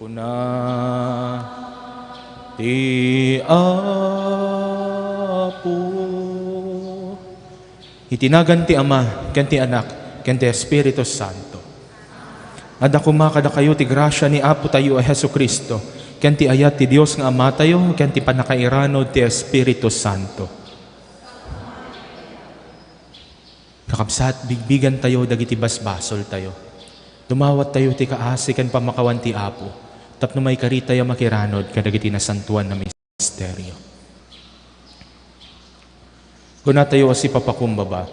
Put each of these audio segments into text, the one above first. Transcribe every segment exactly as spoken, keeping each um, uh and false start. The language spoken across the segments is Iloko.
Kuna ti Apo. Iti nagan ti Ama, ken ti Anak, ken ti Espiritu Santo. Adda koma kadakayo ti grasia ni Apo tayo a Jesu-Cristo, ken ti ayat ti Dios nga Ama tayo, ken ti pannakairanod ti Espiritu Santo. Kakabsat, bigbigan tayo dagiti basbasol tayo. Dumawat tayo ti kaasi ken pammakawan ti Apo, tapno maikari tayo a makiranod kadagiti nasantuan a misterio. Kuna tayo a sipapakumbaba,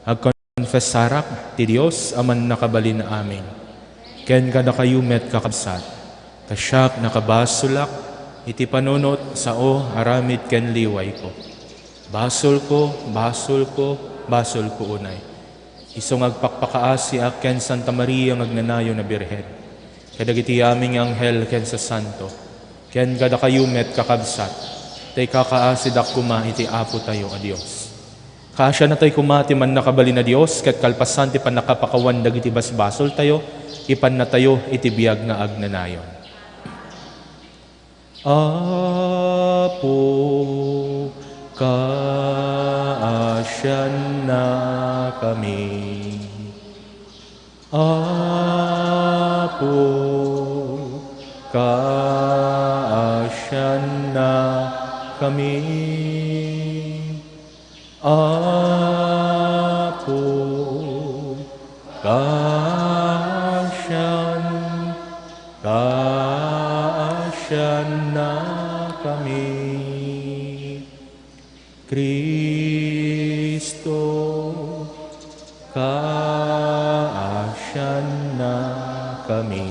agkonfesarak ti Dios a mannakabalin amin. Ken kadakayo met, kakabsat, ta siak nakabasolak iti panunot, sao, aramid ken liwayko. Basolko, basolko, basolko unay. Isu nga agpakpakaasiak ken Santa Maria nga agnanayon a Birhen, kadagiti amin nga anghel ken sasanto, ken kadakayo met, kakabsat, ta ikakaasidak koma iti Apo tayo a Dios. Kaasianna tayo koma ti mannakabalin a Dios, ket kalpasan ti pannakapakawan dagiti basbasol tayo, ipanna tayo iti biag nga agnanayon. Apo, kaasiannakami. Apo, kaasiannakami. Apo, kaasian-, kaasiannakami. Cristo, kaasiannakami.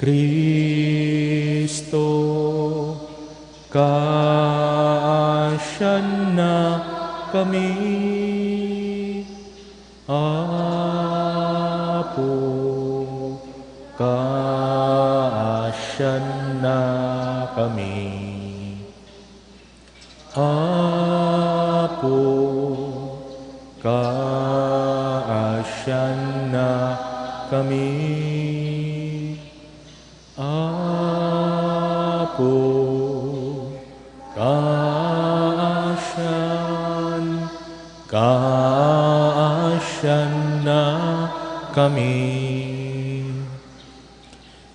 Cristo, kaasiannakami. Apo, kaasiannakami. Apo, kaasiannakami. Apo, kaasian-, kaasiannakami.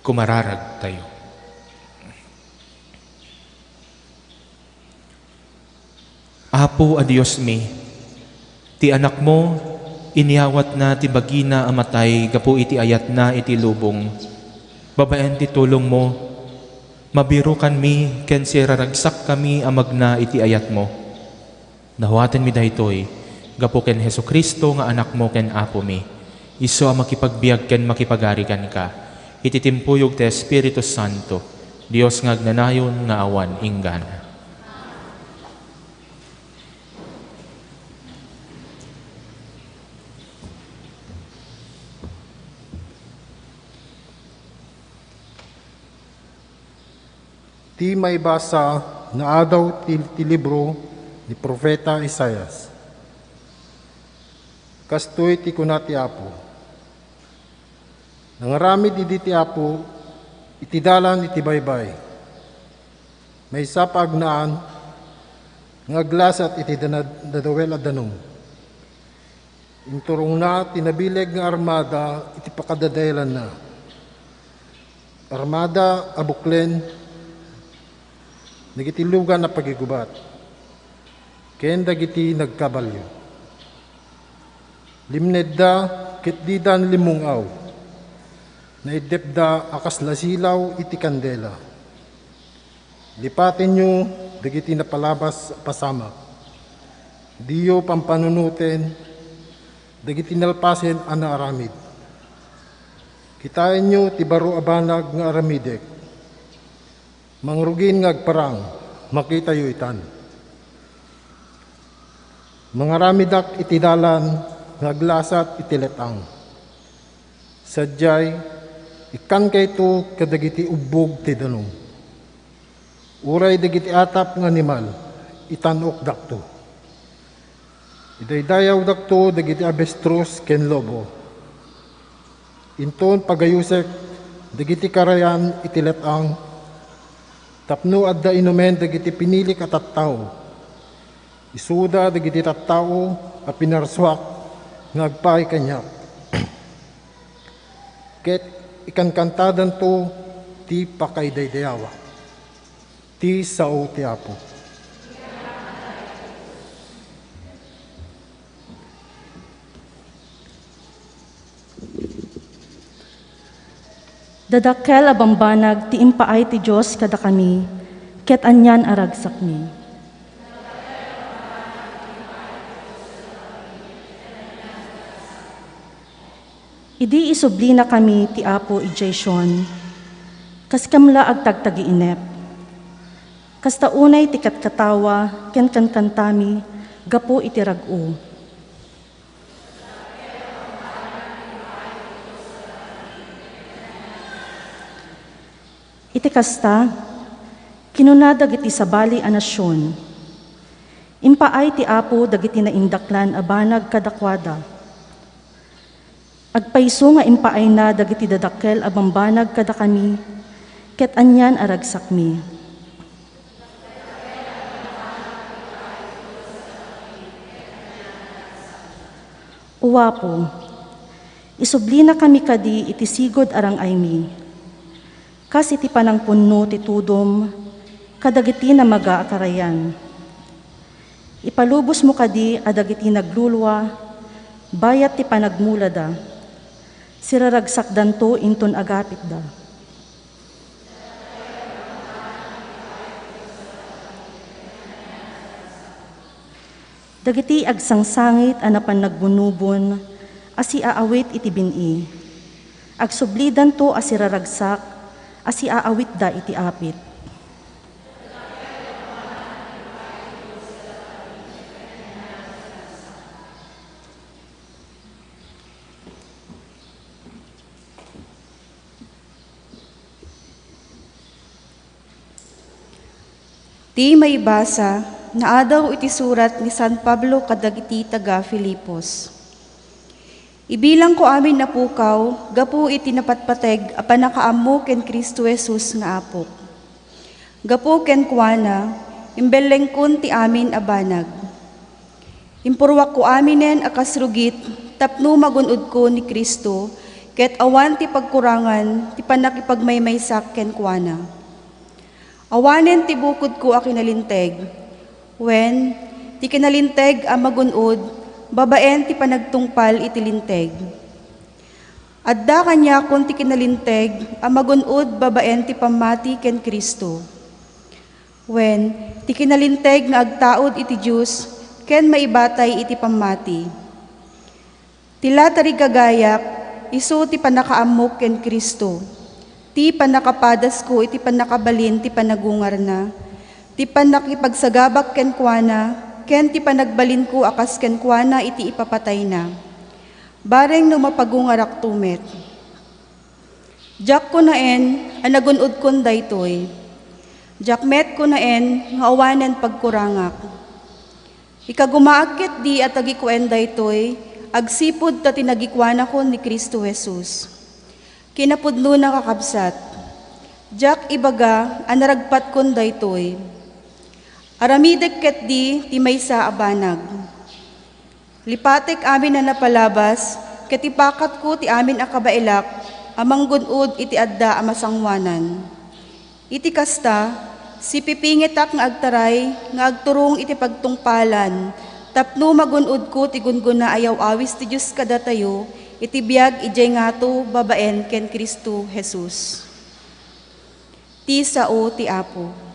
Kumararag tayo. Apo a Diosmi, ti Anakmo, inyawatna ti bagina a matay gapu iti ayatna iti lubong. Babaen ti tulongmo, mabirokanmi ken siraragsakkami a magna iti ayatmo. Nawatenmi daytoy gapu ken Jesu-Cristo nga Anakmo ken Apomi, isu a makipagbiag ken makipagari kenka, iti timpuyog ti Espiritu Santo, Dios nga agnanayon nga awan inggana. Ti maibasa nga adaw ti, ti libro ni Profeta Isaias. Kastoy ti kuna ti Apo, "Nangaramid idi ti Apo iti dalan iti baybay. Maysa a paagnaan nga aglasat iti danad-, dadawel a danum. Inturongna ti nabileg nga armada iti pakadadaelanna. Armada a buklen dagiti lugan a pagigubat ken dagiti nagkabalio. Limnedda ket didan limmung-aw. Naiddepda a kasla silaw iti kandela." Lipatenyo dagiti napalabas a pasamak. Diyo pampanunoten dagiti nalpasen a naaramid. Kitaenyo ti baro a banag nga aramidek. Mangrugin nga agparang, makitayo itan. Mangaramidak iti dalan nga aglasat iti let-ang. Sadiay, ikkankayto kadagiti ubbog ti danum. Uray dagiti atap nga animal, itan-okdakto. Idaydayawdakto dagiti abestrus ken lobo. Inton pagayusek dagiti karayan iti let-ang tapno adda inumen dagiti pinilik a tattao. Isuda dagiti tattao a pinarsuak nga agpaay kaniak. Ket ikankantadanto ti pakaidaydayawa. Ti sao ti Apo. Dadakkel a bambanag ti impaay ti Dios kadakami, ket anian a ragsakmi. Idi isublinakami ti Apo idiay Sion, kaskam la agtagtagiinep. Kasta unay ti katkatawa ken kankantami gapu iti rag-o. Iti kasta, kinuna dagiti sabali a nasion, "Impaay ti Apo dagiti naindaklan a banag kadakuada. Agpayso nga impaayna dagiti dadakkel a bambanag kadakami, ket anian a ragsakmi." O Apo, isublinakami kadi iti sigud a rang-aymi, kas iti panangpunno ti tudom kadagiti namaga a karayan. Ipalubosmo kadi a dagiti naglulua, bayat ti panagmulada, siraragsakdanto inton agapitda. Dagiti agsangsangit a napan nagbunobon a siaawit iti bin-i, agsublidanto a siraragsak a siaawitda iti apit. Ti maibasa, naadaw iti surat ni San Pablo kadagiti taga-Filipos. Ibilangko amin a pukaw gapu iti napatpateg a pannakaammo ken Cristo Jesus nga Apok. Gapu kenkuana, imbellengkon ti amin a banag. Impurruakko aminen a kas rugit tapno magun-odko ni Cristo, ket awan ti pagkurangan ti pannakipagmaymaysak kenkuana. Awanen ti bukodko a kinalinteg, wen, ti kinalinteg a magun-od babaen ti panagtungpal iti linteg. Adda kaniakon ti kinalinteg a magun-od babaen ti pammati ken Cristo, wen, ti kinalinteg nga agtaud iti Dios ken maibatay iti pammati. Ti la tarigagayak, isu ti pannakaammok ken Cristo, ti pannakapadasko iti pannakabalin ti panagungarna, ti pannakipagsagabak kenkuana, ken ti panagbalinko a kas kenkuana iti ipapatayna, bareng no mapagungarakto met. Diak kunaen a nagun-odkon daytoy. Diak met kunaen nga awanen pagkurangak. Ikagumaak ketdi a tagikuen daytoy agsipud ta tinagikuanakon ni Cristo Jesus. Kinapudnona, kakabsat, diak ibaga a naragpatkon daytoy. Aramidek ketdi ti maysa a banag. Lipatek amin a napalabas, ket ipakatko ti amin a kabaelak a manggun-od iti adda a masangoanan. Iti kasta, sipipingetak nga agtaray nga agturong iti pagtungpalan tapno magun-odko ti gunggona a yaw-awis ti Dios kadatayo iti biag idiay ngato babaen ken Cristo Jesus. Ti sao ti Apo.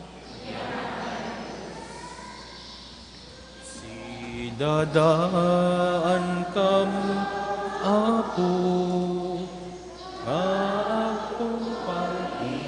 Sidadaankam, Apo, nga agtungpal iti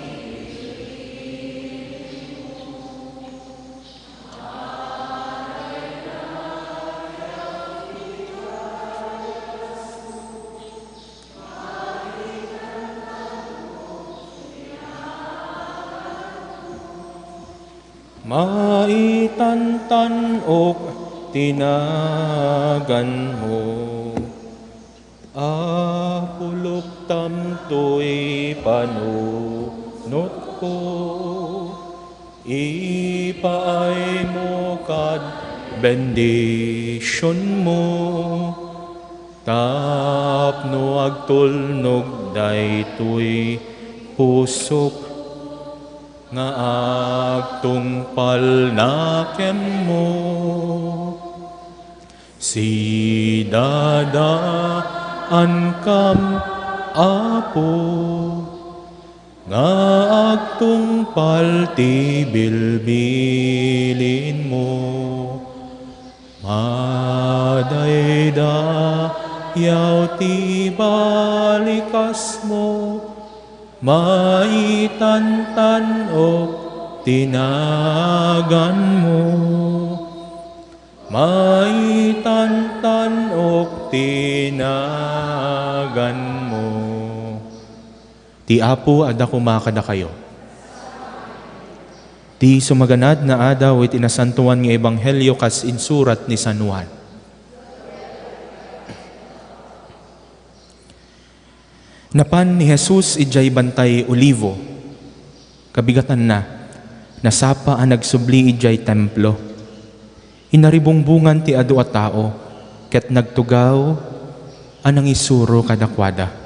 Maitantan-ok ti naganmo, Apo Lok-, Tamtoy panunotko, ipaaymo kad bendisionmo, tapno agtulnog daytoy pusok nga agtungpalna kenmo. Sidadaankam, Apo, nga agtungpal ti bilbilinmo. Madaydayaw ti balikasmo, maitantan-ok ti naganmo. Maitantan-ok ti naganmo. Ti Apo adda koma kadakayo. Ti sumaganad nga adaw iti Nasantoan nga Ebanghelio kas insurat ni San Juan. Napan ni Jesus idiay Bantay Olivo. Kabigatanna, nasapa a nagsubli idiay Templo. Inaribungbongan ti adu a tao, ket nagtugaw a nangisuro kadakuada.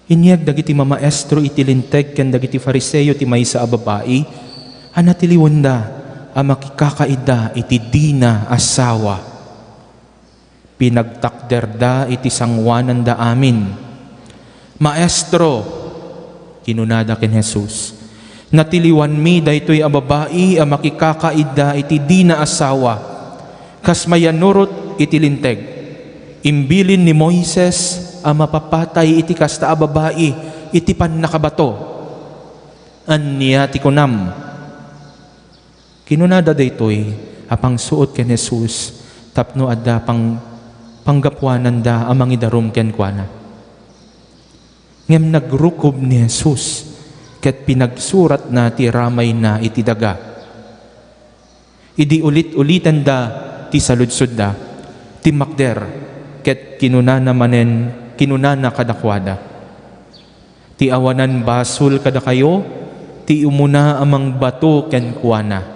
Inyeg dagiti mamaestro iti Linteg ken dagiti Fariseo ti maysa a babai a natiliwenda a makikakaida iti dina a sawa. Pinagtakderda iti sangoananda amin. "Maestro," kinunada ken Jesus, "natiliwanmi daytoy a babai a makikakaida iti dina a sawa, kas mayannurot iti Linteg. Imbilin ni Moises a mapapatay iti kasta a babai iti pannakabato. Ania ti kunam?" Kinunada daytoy a pangsuot ken Jesus tapno adda pang-, panggapuananda a mangidarum kenkuana. Ngem nagrukob ni Jesus ket pinagsuratna ti ramayna iti daga. Idi ulit-ulitenda ti saludsodda, timmakder ket kinunana manen, kinunana kadakuada, "Ti awanan basol kadakayo ti umuna a mangbato kenkuana."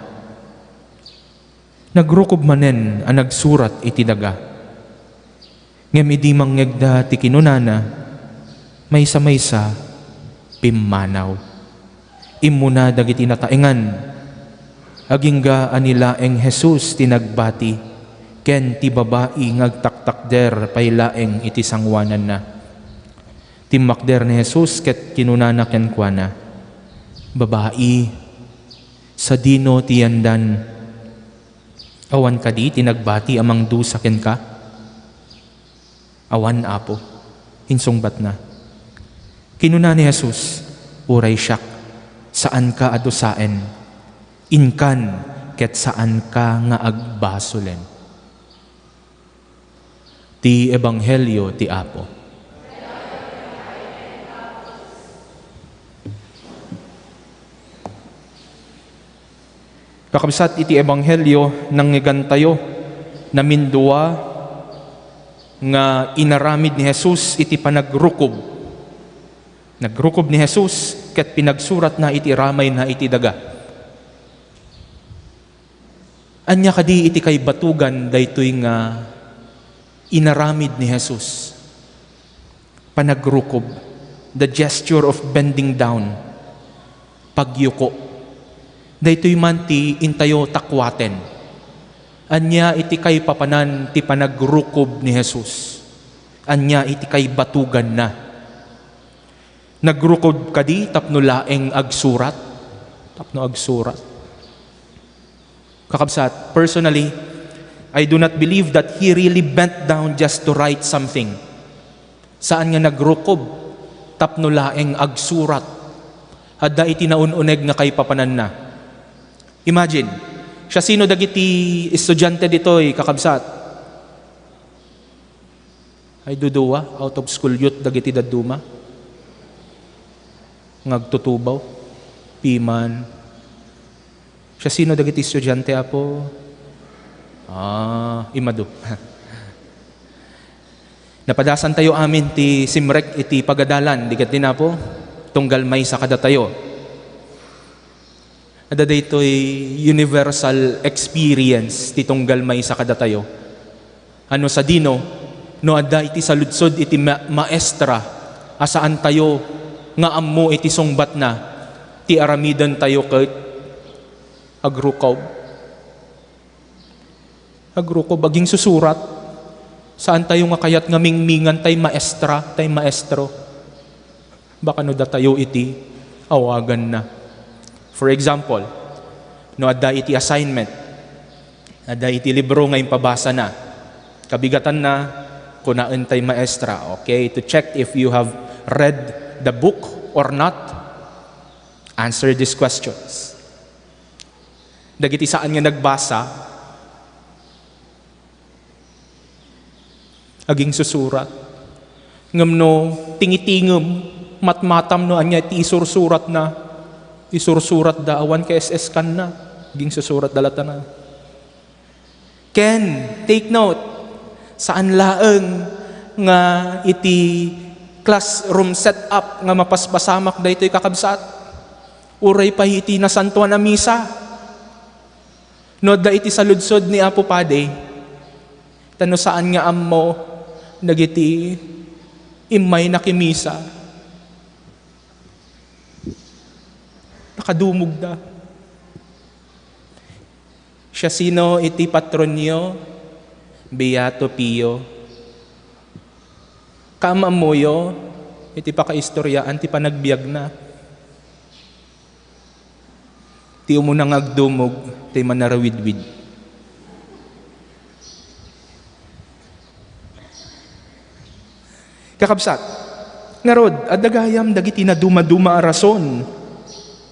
Nagrukob manen a nagsurat iti daga. Ngem idi mangngegda ti kinunana, maysa-maysa pimmanaw. Immuna dagiti nataengan. Agingga a ni laeng Jesus ti nagbati ken ti babai nga agtaktakder pay laeng iti sangoananna. Timmakder ni Jesus ket kinunana kenkuana, "Babai, sadino ti yandan? Awan kadi ti nagbati a mangdusa kenka?" "Awan, Apo," insungbatna. Kinuna ni Jesus, "Uray siak, saanka a dusaen. Inkan ket saanka nga agbasolen." Ti Ebanghelio ti Apo. Kakabsat, iti Ebanghelio, nangngegantayo, namindua nga inaramid ni Jesus iti panagrukob. Nagrukob ni Jesus ket pinagsuratna iti ramayna iti daga. Ania kadi iti kaibatugan daytoy nga inaramid ni Jesus? Panagrukob, the gesture of bending down, pagyuko. Daytoy man ti intayo takkuaten. Ania iti kaipapanan ti panagrukob ni Jesus? Ania iti kaibatuganna? Nagrukob kadi tapno laeng agsurat? Tapno agsurat? Kakabsat, personally, I do not believe that he really bent down just to write something. Saan nga nagrukob tapno laeng agsurat. Adda iti naun-uneg nga kaipapananna. Imagine, siasino dagiti estudiante ditoy, kakabsat? Ay, dudua, out of school youth dagiti dadduma nga agtutubaw. Piman. Siasino dagiti estudiante, Apo? Ah, immadu. Napadasantayo amin ti simrek iti pagadalan, di ket din Apo, tunggal maysa kadatayo. Adda daytoy universal experience ti tunggal maysa kadatayo. Ano sadino, no adda iti saludsod iti ma-, maestra a saantayo nga ammo iti sungbatna, ti aramidentayo ket agrukob. Agrukob, agingsusurat. Saantayo nga kayat nga mingmingan tay maestra, tay maestro. Baka no datayo iti awaganna. For example, no adda iti assignment, adda iti libro nga impabasana, kabigatanna, kunaen tay maestra, okay, to check if you have read the book or not, answer these questions. Dagiti saan nga nagbasa, agingsusurat. Ngem no tingitingem, matmatam no ania ti isursuratna, isursuratda awan ka S S kanna, agingsusuratda latana. Ken, take note, saan laeng nga iti classroom setup nga mapaspasamak daytoy, kakabsat. Uray pay iti nasantoan a misa. No adda iti saludsod ni Apo Padi, ta no saan nga ammo dagiti immay nakimisa, nakadumogda. Siasino iti patronyo? Beato Pio. Kaam-ammoyo iti pakaistoriaan ti panagbiagna. Ti umuna nga agdumog, ti manarawidwid. Kakabsat, ngarud, adda gayam dagiti nadumaduma a rason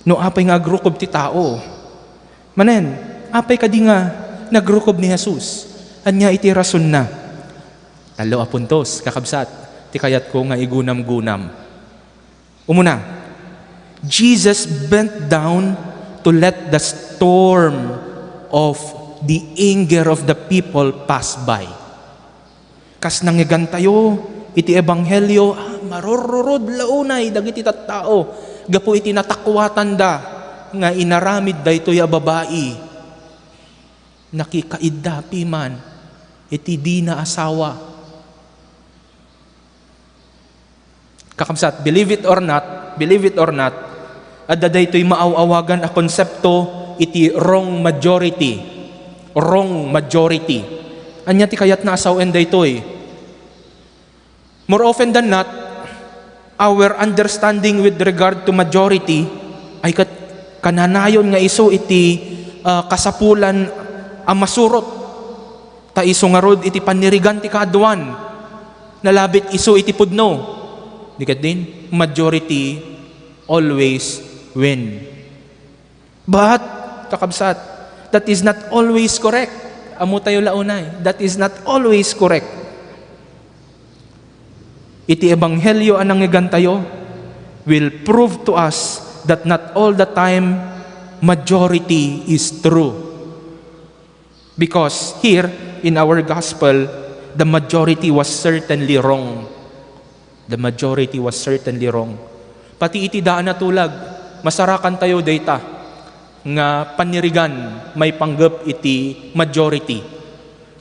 no apay nga agrukob ti tao. Manen, apay kadi nga nagrukob ni Jesus? Ania iti rasonna? Tallo a puntos, kakabsat, ti kayatko nga igunamgunam. Umuna, Jesus bent down to let the storm of the anger of the people pass by. Kas nangngegantayo iti ebanghelio, ah, marururod la unay dagiti tattao gapu iti natakuatanda nga inaramid daytoy a babai. Nakikaiddapi man iti dina asawa. Kakabsat, believe it or not, believe it or not, adda daytoy maaw-awagan a konsepto iti wrong majority. Wrong majority. Ania ti kayatna a sawen daytoy? More often than not, our understanding with regard to majority ay ket kananayon nga isu iti, ah, kasapulan a masurot. Ta isu ngarud iti panirigan ti kaaduan, nalabit isu iti pudno. Di ket din, majority always win. But, kakabsat, that is not always correct. Ammotayo la unay, that is not always correct. Iti ebanghelio a nangngegantayo will prove to us that not all the time majority is true. Because here, in our gospel, the majority was certainly wrong. The majority was certainly wrong. Pati iti daan a tulag, masarakantayo dayta nga panirigan maipanggep iti majority.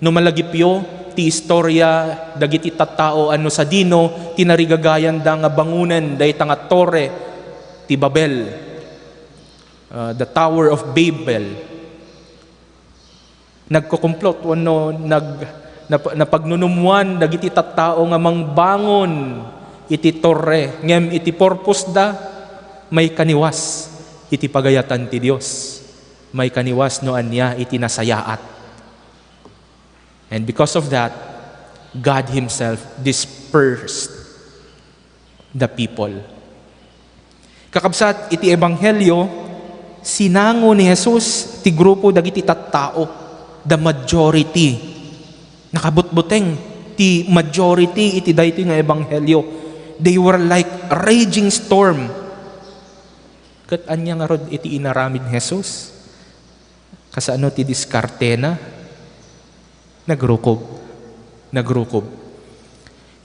No malagipyo ti istorya dagiti tattao a no sadino ti narigagayanda nga bangonen dayta nga torre ti Babel, uh, the Tower of Babel. Nagkukumplot wenno nag-, nap-, napagnunumwan dagiti tattao nga mangbangon iti torre, ngem iti purpose da, maikaniwas iti pagayatan ti Dios. Maikaniwas no ania iti nasayaat. And because of that, God Himself dispersed the people. Kakabsat, iti ebanghelio, sinango ni Jesus ti grupo dagiti tattao, the majority. Nakabutbuteng ti majority iti daytoy nga ebanghelio. They were like raging storm. Ket ania ngarud iti inaramid ni Jesus? Kasano ti diskartena? Nagrukob. Nagrukob.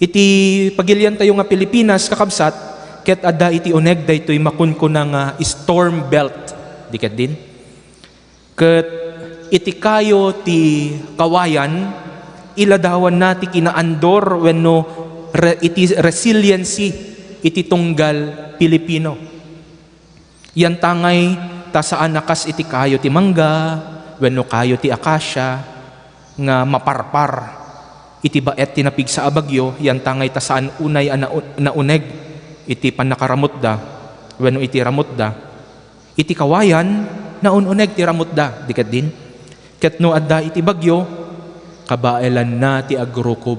Iti pagiliantayo nga Pilipinas, kakabsat, ket adda iti uneg daytoy makunkuna nga storm belt. Di ket din? Ket iti kayo ti kawayan, iladawanna ti kinaandor wenno re-, iti resiliency iti tunggal Pilipino. Yantangay ta saan a kas iti kayo ti mangga wenno kayo ti akasia nga maparpar iti baet ti napigsa a bagyo, yantangay ta saan unay a nau-, nauneg iti pannakaramutda wenno iti ramutda. Iti kawayan, naun-uneg ti ramutda, di ket din? Ket no adda iti bagyo, kabaelanna ti agrukob.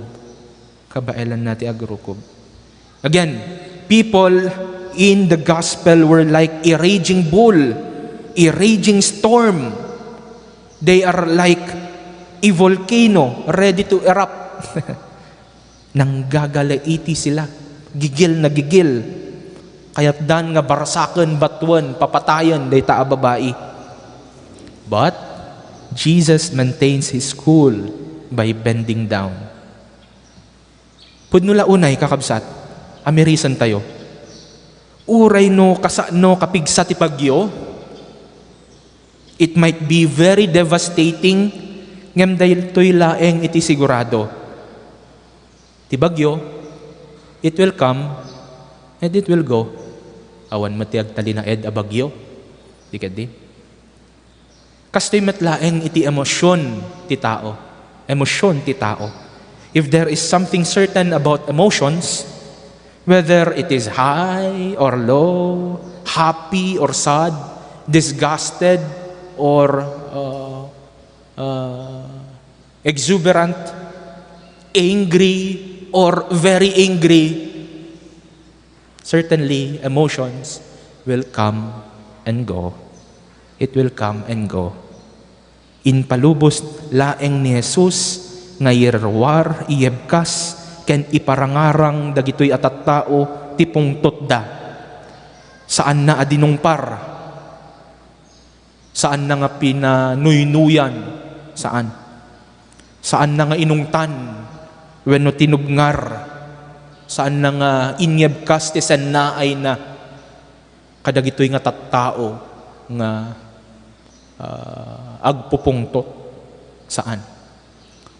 Kabaelanna ti agrukob. Again, people in the gospel were like a raging bull, a raging storm. They are like a volcano ready to erupt. Nanggagalaiti sila. Gigil na gigil. Kayatdan nga barsaken, batuen, papatayen dayta a babai. But Jesus maintains his cool by bending down. Pudno la unay, kakabsat, a mirisan tayo. Uray no kasano kapigsa ti bagyo, it might be very devastating, ngem daytoy laeng iti sigurado. Ti bagyo, it will come and it will go. Awan met ti agtalinaed a bagyo. Di ket di? Kastoy met laeng iti emosyon ti tao. Emosyon ti tao. If there is something certain about emotions, whether it is high or low, happy or sad, disgusted or, uh, uh, exuberant, angry or very angry, certainly emotions will come and go. It will come and go. Impalubos laeng ni Jesus nga iruar, iyebkas, ken iparangarang dagitoy a tattao ti pungtotda. Saanna a dinungpar. Saanna nga pinanuynuyan. Saan. Saanna nga inungtan wenno tinubngar. Saanna nga inyebkas ti sennaayna kadagitoy nga tattao nga, ah, agpupungtot. Saan.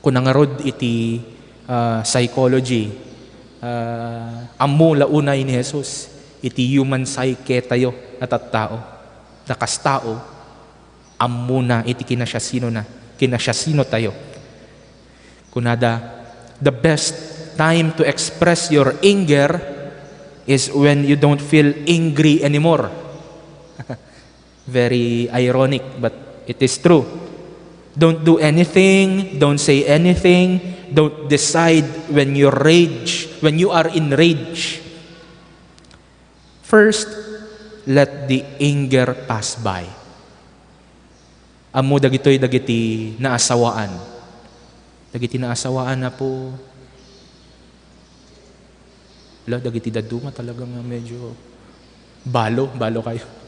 Kuna ngarud iti, ah, psychology, ah, ammo la unay ni Jesus iti human psyche tayo a tattao. Ta kas tao, ammona iti kinasiasinona, kinasiasinotayo. Kunada, "The best time to express your anger is when you don't feel angry anymore." Very ironic, but it is true. Don't do anything, don't say anything, don't decide when you rage, when you are in rage. First, let the anger pass by. Ammo dagitoy dagiti naasawaan. Dagiti naasawaan, Apo, la, dagiti dadduma talaga nga medyo balo, balo kayo.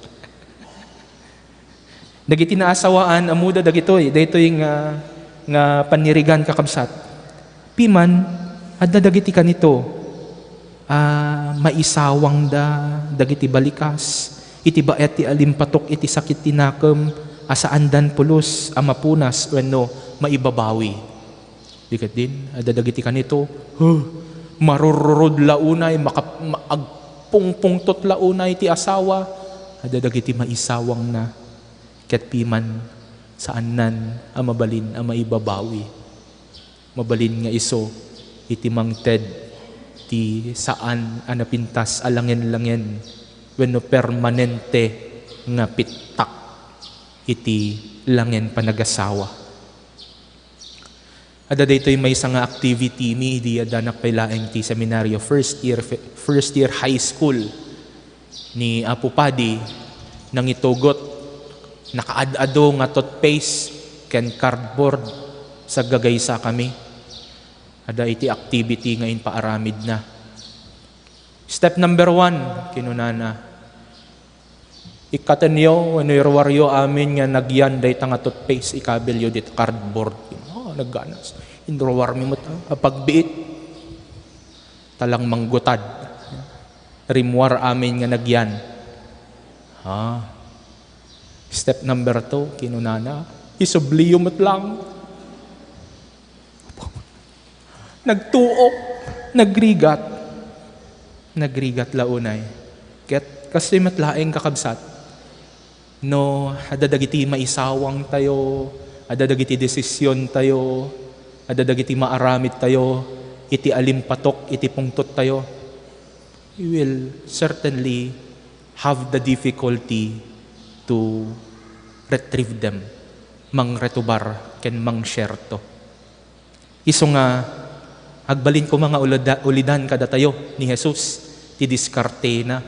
Dagiti naasawaan, ammoda dagitoy, daytoy nga, nga panirigan, kakabsat. Piman, adda dagiti kanito, a maisawangda dagiti balikas iti baet ti alimpatok iti sakit ti nakem a saandan pulos a mapunas wenno maibabawi. Di ket din, adda dagiti kanito, huh, marururod la unay, makap-, ma-, agpungpungtot la unay ti asawa, adda dagiti maisawangna, ket piman saannan a mabalin a maibabawi. Mabalin nga isu iti mangted ti saan a napintas a langen-langen wenno permanente nga pittak iti langen panagasawa. Adda daytoy maysa nga activity mi idi addanak pay laeng ti seminaryo, first year, first year high school. Ni Apo Padi, nangitugot, nakaad-ado nga toothpaste ken cardboard sa gagaysa kami. Adda iti activity nga impaaramidna. "Step number one," kinunana, "ikkatenyo wenno iruaryo amin nga nagyan dayta nga toothpaste, ikabilyo dit cardboard." Oh, nagganas. Inruarmi met, ah, a pagbiit. Talang manggutad. Rimmuar amin nga nagyan. Ha? Step number two, kinunana, "Isubliyo met lang." Nagtuok, nagrigat. Nagrigat la unay. Ket kastoy met laeng, kakabsat. No adda dagiti maisawangtayo, adda dagiti desisiontayo, adda dagiti maaramidtayo iti alimpatok iti pungtottayo, we will certainly have the difficulty to retrieve them, mangretubar ken mangshare to. Isu nga, agbalin koma nga ulida-, ulidan kadatayo ni Jesus ti diskartena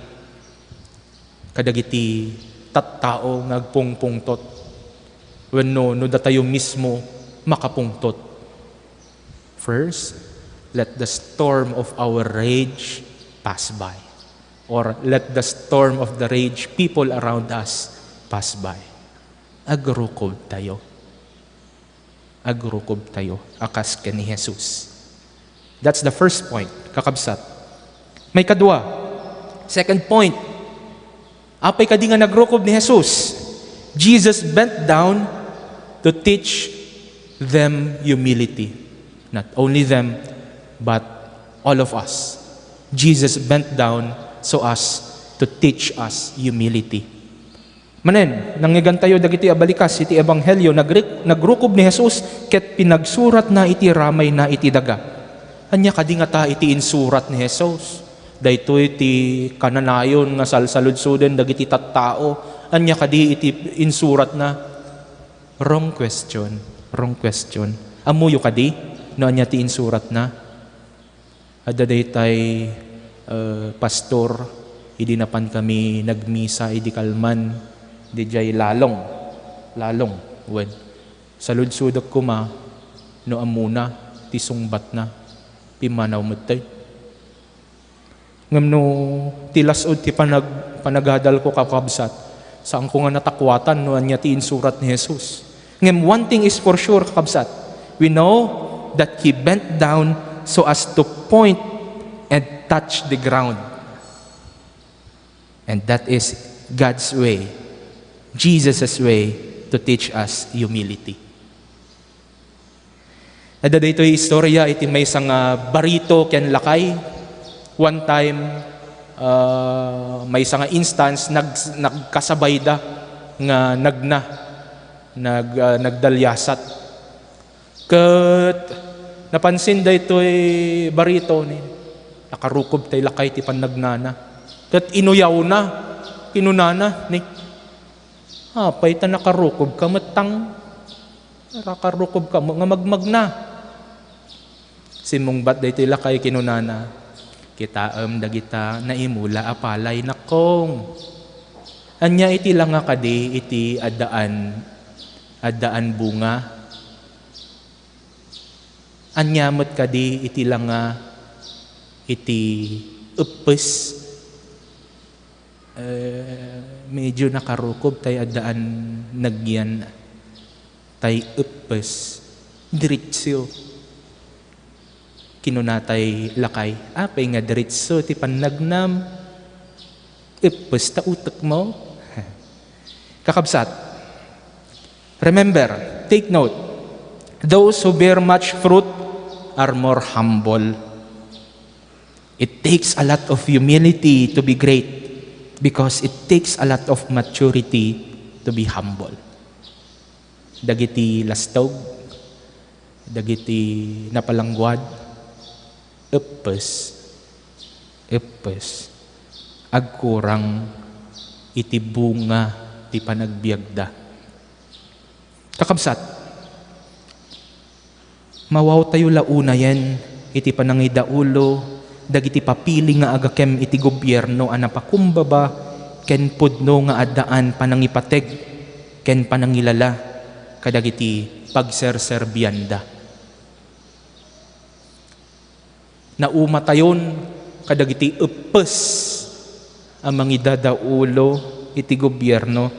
kadagiti tattao nga agpungpungtot wenno no datayo mismo makapungtot. First, let the storm of our rage pass by. Or let the storm of the rage people around us pass by. Agrukobtayo. Agrukobtayo a kas ken ni Jesus. That's the first point, kakabsat. Maikadua, second point, apay kadi nga nagrukob ni Jesus? Jesus bent down to teach them humility. Not only them, but all of us. Jesus bent down so as to teach us humility. Manen, nangngegantayo dagiti abalikas iti ebanghelio, nagrik-, nagrukob ni Jesus ket pinagsuratna iti ramayna iti daga. Ania kadi ngata iti insurat ni Jesus? Daytoy ti kananayon nga salsaludsoden dagiti tattao. Ania kadi iti insuratna? Wrong question. Wrong question. Ammoyo kadi no ania ti insuratna? Adda daytay, eh, pastor, idi napan kami nagmisa idi kalman, didiay Lalong, Lalong, wen. Saludsodek koma no ammona ti sungbatna, pimmanaw metten. Ngem no ti las-ud ti panag-, panagadalko, kakabsat, saanko nga natakuatan no ania ti insurat ni Jesus. Ngem one thing is for sure, kakabsat. We know that he bent down so as to point and touch the ground. And that is God's way, Jesus' way to teach us humility. Adda daytoy istorya iti maysa nga barito ken lakay. One time, ah, maysa nga instance, nag-, nagkasabayda nga nagna, nag-, ah, nagdaliasat. Ket napansin daytoy barito ni, nakarukob tay lakay ti pannagnana. Ket inuyawna, kinunana ni, "Apay ta nakarukobka met tang-, nakarukobka met nga magmagna?" Simmungbat daytoy lakay, kinunana, "Kitaem dagita naimula a palay, nakkong. Ania iti langa kadi iti addaan, addaan bunga? Ania met kadi iti langa iti eppes?" Eh, medyo nakarukob tay addaan nagyan tay eppes. Diretso. Kinuna tay lakay, "Apay nga diretso ti pannagnam? Eppes ta utekmo." Kakabsat, remember, take note, those who bear much fruit are more humble. It takes a lot of humility to be great because it takes a lot of maturity to be humble. Dagiti lastog, dagiti napalangguad, eppes, eppes, agkurang iti bunga ti panagbiagda. Kakabsat, mawawtayo la unayen iti panangidaulo dagiti papili nga agakem iti gobierno a napakumbaba ken pudno nga addaan panangipateg ken panangilala kadagiti pagserserbianda. Naumatayon kadagiti eppes a mangidadaulo iti gobierno.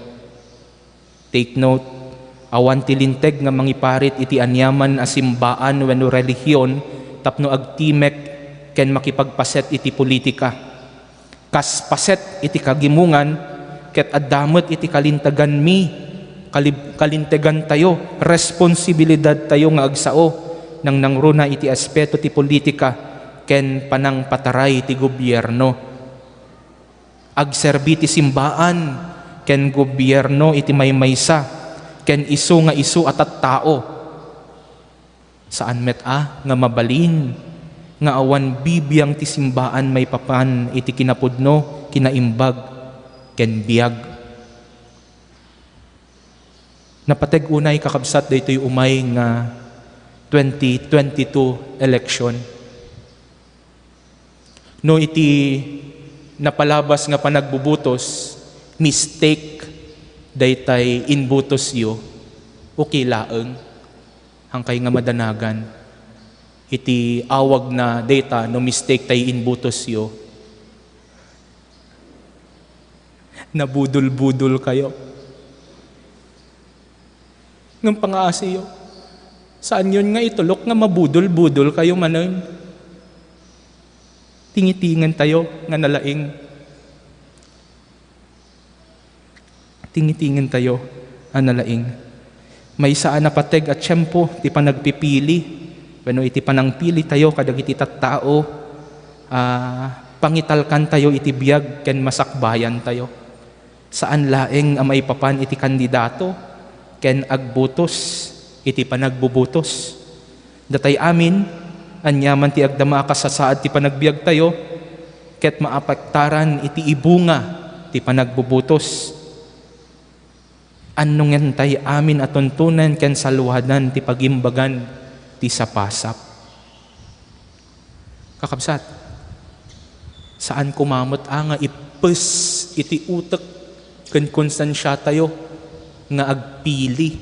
Take note, awan ti linteg nga mangiparit iti aniaman a simbaan wenno relihiyon tapno agtimek ken makipagpaset iti politika. Kas paset iti kagimongan, ket adda met iti kalinteganmi, kalib-, kalintegantayo, responsibilidadtayo nga agsao, nangnangruna iti aspeto ti politika ken panangpataray ti gobierno. Agserbi ti simbaan ken gobierno iti maymaysa ken isu nga isu a tattao. Saan met a nga mabalin nga awan bibiang ti simbaan maipapan iti kinapudno, kinaimbag, ken biag. Napateg unay, kakabsat, daytoy umay nga twenty twenty-two election. No iti napalabas nga panagbubutos, mistake daytay inbutosyo, okay laeng. Hankay nga madanagan iti awag na dayta no mistake tay inbutosyo. Nabudol-budol kayo. Ngem pangaasiyo, saanyon nga itulok nga mabudol-budol kayo manen. Tingitingentayo nga nalaing. Tingitingentayo a nalaing. Maysa a napateg a tiempo ti panagpipili wenno iti panangpilitayo kadagiti tattao a pangitalkantayo iti biag ken masakbayantayo. Saan laeng a maipapan iti kandidato ken agbutos iti panagbubutos. Datay amin, aniaman ti agdama a kasasaad ti panagbiagtayo, ket maapektaran iti ibunga ti panagbubutos. Annongentay amin a tuntunen ken saluadan ti pagimbagan ti sapasap. Kakabsat, saan koma met a nga ippes iti utek ken konsensiatayo nga agpili.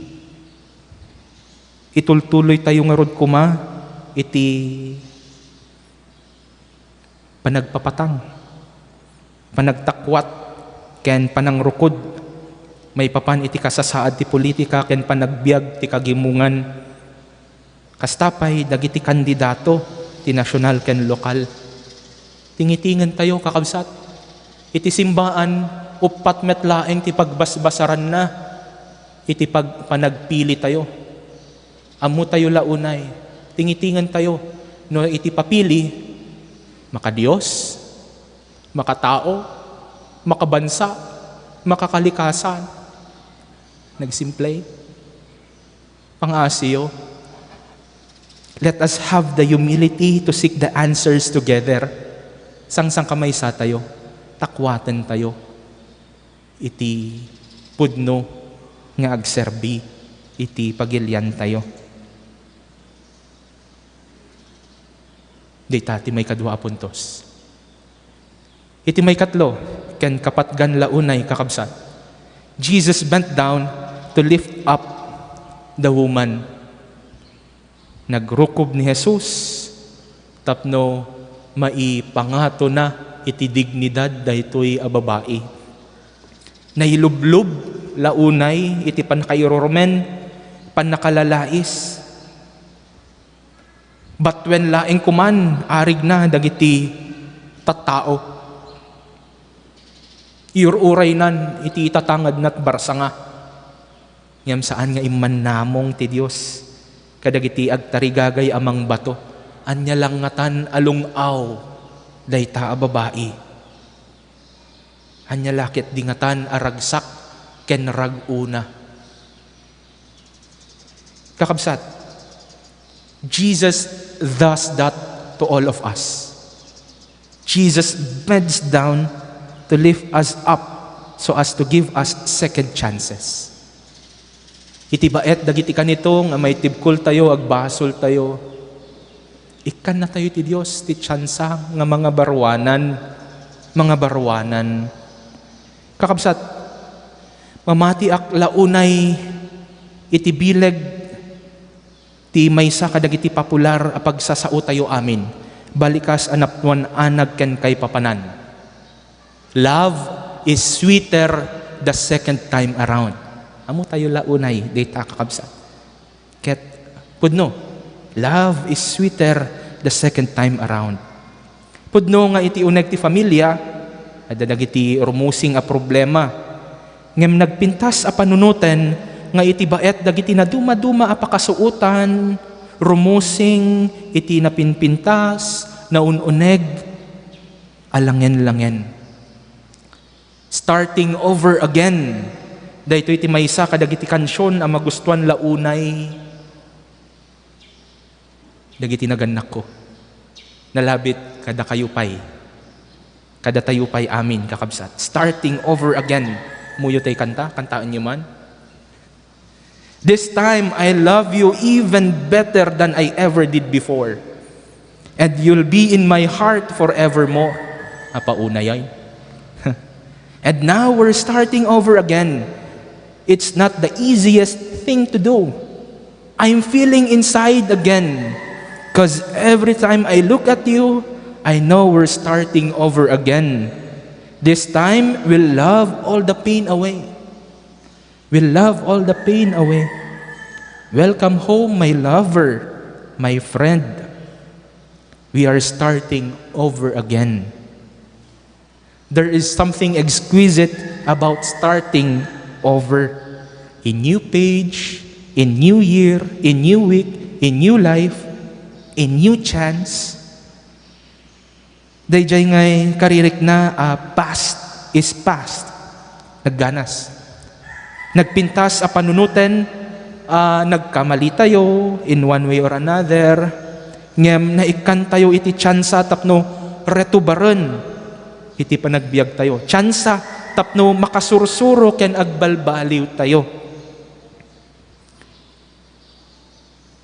Itultuloytayo ngarud koma iti panagpapatang, panagtakwat, ken panangrukod maipapan iti kasasaad ti politika ken panagbiag ti kagimongan. Kasta pay dagiti kandidato ti nasional ken lokal. Tingitingentayo, kakabsat. Iti simbaan, uppat met laeng ti pagbasbasaranna iti pag-, panagpilitayo. Ammotayo la unay, tingitingentayo no iti papili, makadios, makatao, makabansa, makakalikasan. Nagsimple. Pangaasiyo, let us have the humility to seek the answers together. Sangsangkamaysatayo, takwatentayo iti pudno nga agserbi iti pagiliantayo. Dayta ti maikadua a puntos. Iti maikatlo ken kapatgan la unay, kakabsat, Jesus bent down to lift up the woman. Nagrukob ni Jesus tapno maipangatona iti dignidad daytoy a babai. Nailublob la unay iti pannakairurumen, pannakalalais. Batuen laeng koman arigna dagiti tattao. Iur-uraynan iti itatangedna ti barsanga. Ngem saan nga immannamong ti Dios kadagiti agtarigagay a mangbato. Ania la ngatan a lung-aw dayta a babai? Ania la ketdi ngatan a ragsak ken rag-una? Kakabsat, Jesus does that to all of us. Jesus bends down to lift us up so as to give us second chances. Iti baet dagiti kanito nga maitibkoltayo, agbasoltayo, ikkannatayo ti Dios ti tsansa nga mangabaruanan, mangabaruanan. Kakabsat, mamatiak la unay iti bileg ti maysa kadagiti popular a pagsasaotayo amin, balikas a napnuan anag ken kaipapanan. Love is sweeter the second time around. Ammotayo la unay dayta, kakabsat. Ket pudno, love is sweeter the second time around. Pudno nga iti uneg ti familia, adda dagiti rumusing a problema. Ngem nagpintas a panunoten nga iti baet dagiti nadumaduma a pakasuotan, rumusing iti napinpintas, naun-uneg, alangen-langen. Starting over again. Daytoy ti maysa kadagiti kansion a magustuan la unay dagiti nagannakko. Nalabit kadakayo pay. Kadatayo pay amin, kakabsat. Starting over again. Muyo tay kanta, kantaenyo man. This time, I love you even better than I ever did before. And you'll be in my heart forevermore. Apaunay ay. And now we're starting over again. It's not the easiest thing to do. I'm feeling inside again. 'Cause every time I look at you, I know we're starting over again. This time, we'll love all the pain away. We'll love all the pain away. Welcome home, my lover, my friend. We are starting over again. There is something exquisite about starting over. A new page, a new year, a new week, a new life, a new chance. Daydiay ngay karirikna a past is past. Nagganas. Nagpintas a panunoten a nagkamali tayo in one way or another. Ngem naikkan tayo iti tsansa tapno retubaren iti panagbiag tayo. Tsansa tapno makasursuro ken agbalbaliw tayo.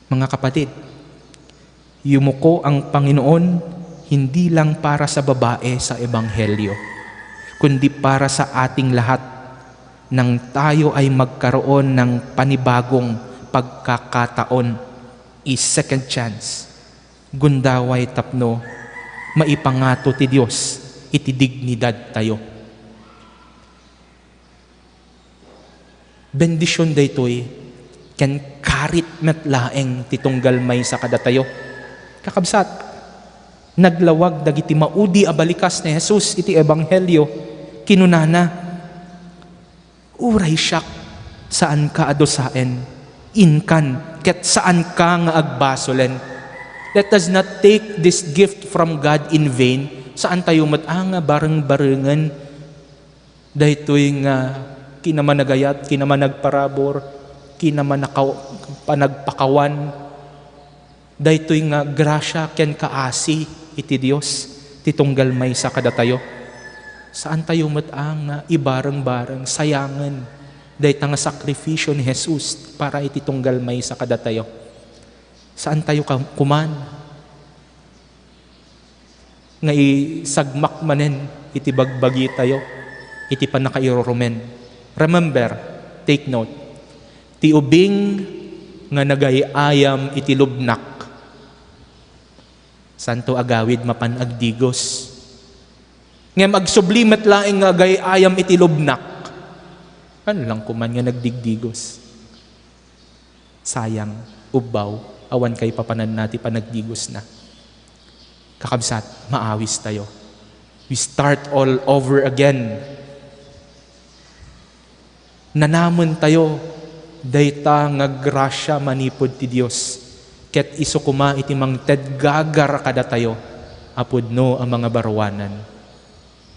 Mga kapatid, yumuko ang Panginoon hindi lang para sa babae sa Ebanghelyo, kundi para sa ating lahat nang tayo ay magkaroon ng panibagong pagkakataon, a second chance. Gundaway tapno maipangato ti Dios iti dignidad tayo. Bendision daytoy, ken karit met laeng ti tunggal maysa kadatayo. Kakabsat, naglawag dagiti maudi a balikas ni Jesus iti Ebanghelio. Kinunana, "Uray siak, saanka a dusaen. Inkan, ket saanka nga agbasolen." Let us not take this gift from God in vain. Saantayo met a nga bareng-barengen daytoy nga kinamanagayat, kinamanagparabur, kinamanakaw-, panagpakawan, daytoy nga grasia ken kaasi iti Dios ti tunggal maysa kadatayo. Saantayo met a nga ibareng-bareng, sayangen dayta nga sakrifisio ni Jesus para iti tunggal maysa kadatayo. Saantayo ka-, kuman nga isagmak manen iti bagbagitayo iti pannakairurumen. Remember, take note, ti ubing nga nagay-ayam iti lubnak, santo agawid mapan agdigos. Ngem agsubli met laeng nga agay-ayam iti lubnak, ano lang kuman nga nagdigdigos. Sayang, ubbaw, awan kaipapananna ti panagdigosna. Kakabsat, maawis tayo. We start all over again. Nanamen tayo dayta nga grasia manipud ti Dios, ket isu koma iti mangted gagar kadatayo a pudno a mangabaruanan.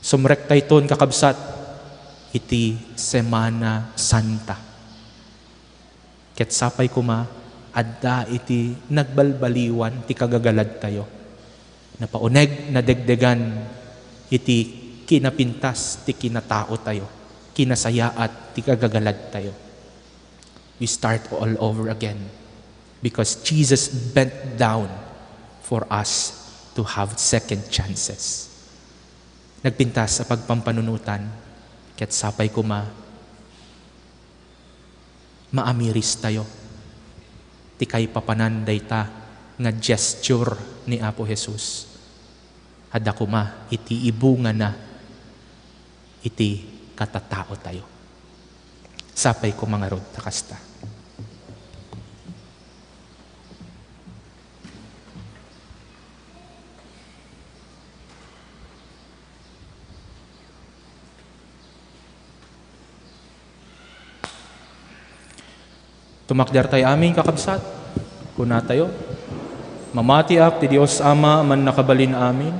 Sumrek tayton, kakabsat, iti Semana Santa. Ket sapay koma, adda iti nagbalbaliwan ti kagagaladtayo. Napauneg, nadegdegan iti kinapintas ti kinataotayo, kinasayaat ti kagagaladtayo. We start all over again because Jesus bent down for us to have second chances. Nagpintas a pagpampanunotan, ket sapay koma, maamiris tayo ti kaipapanan dayta nga gesture ni Apo Jesus. Adda koma iti ibungana iti katatao tayo. Sapay koma ngarud ta kasta. Tumakdertay amin, kakabsat. Kunatayo, mamatiak ti Dios Ama a Mannakabalin-amin.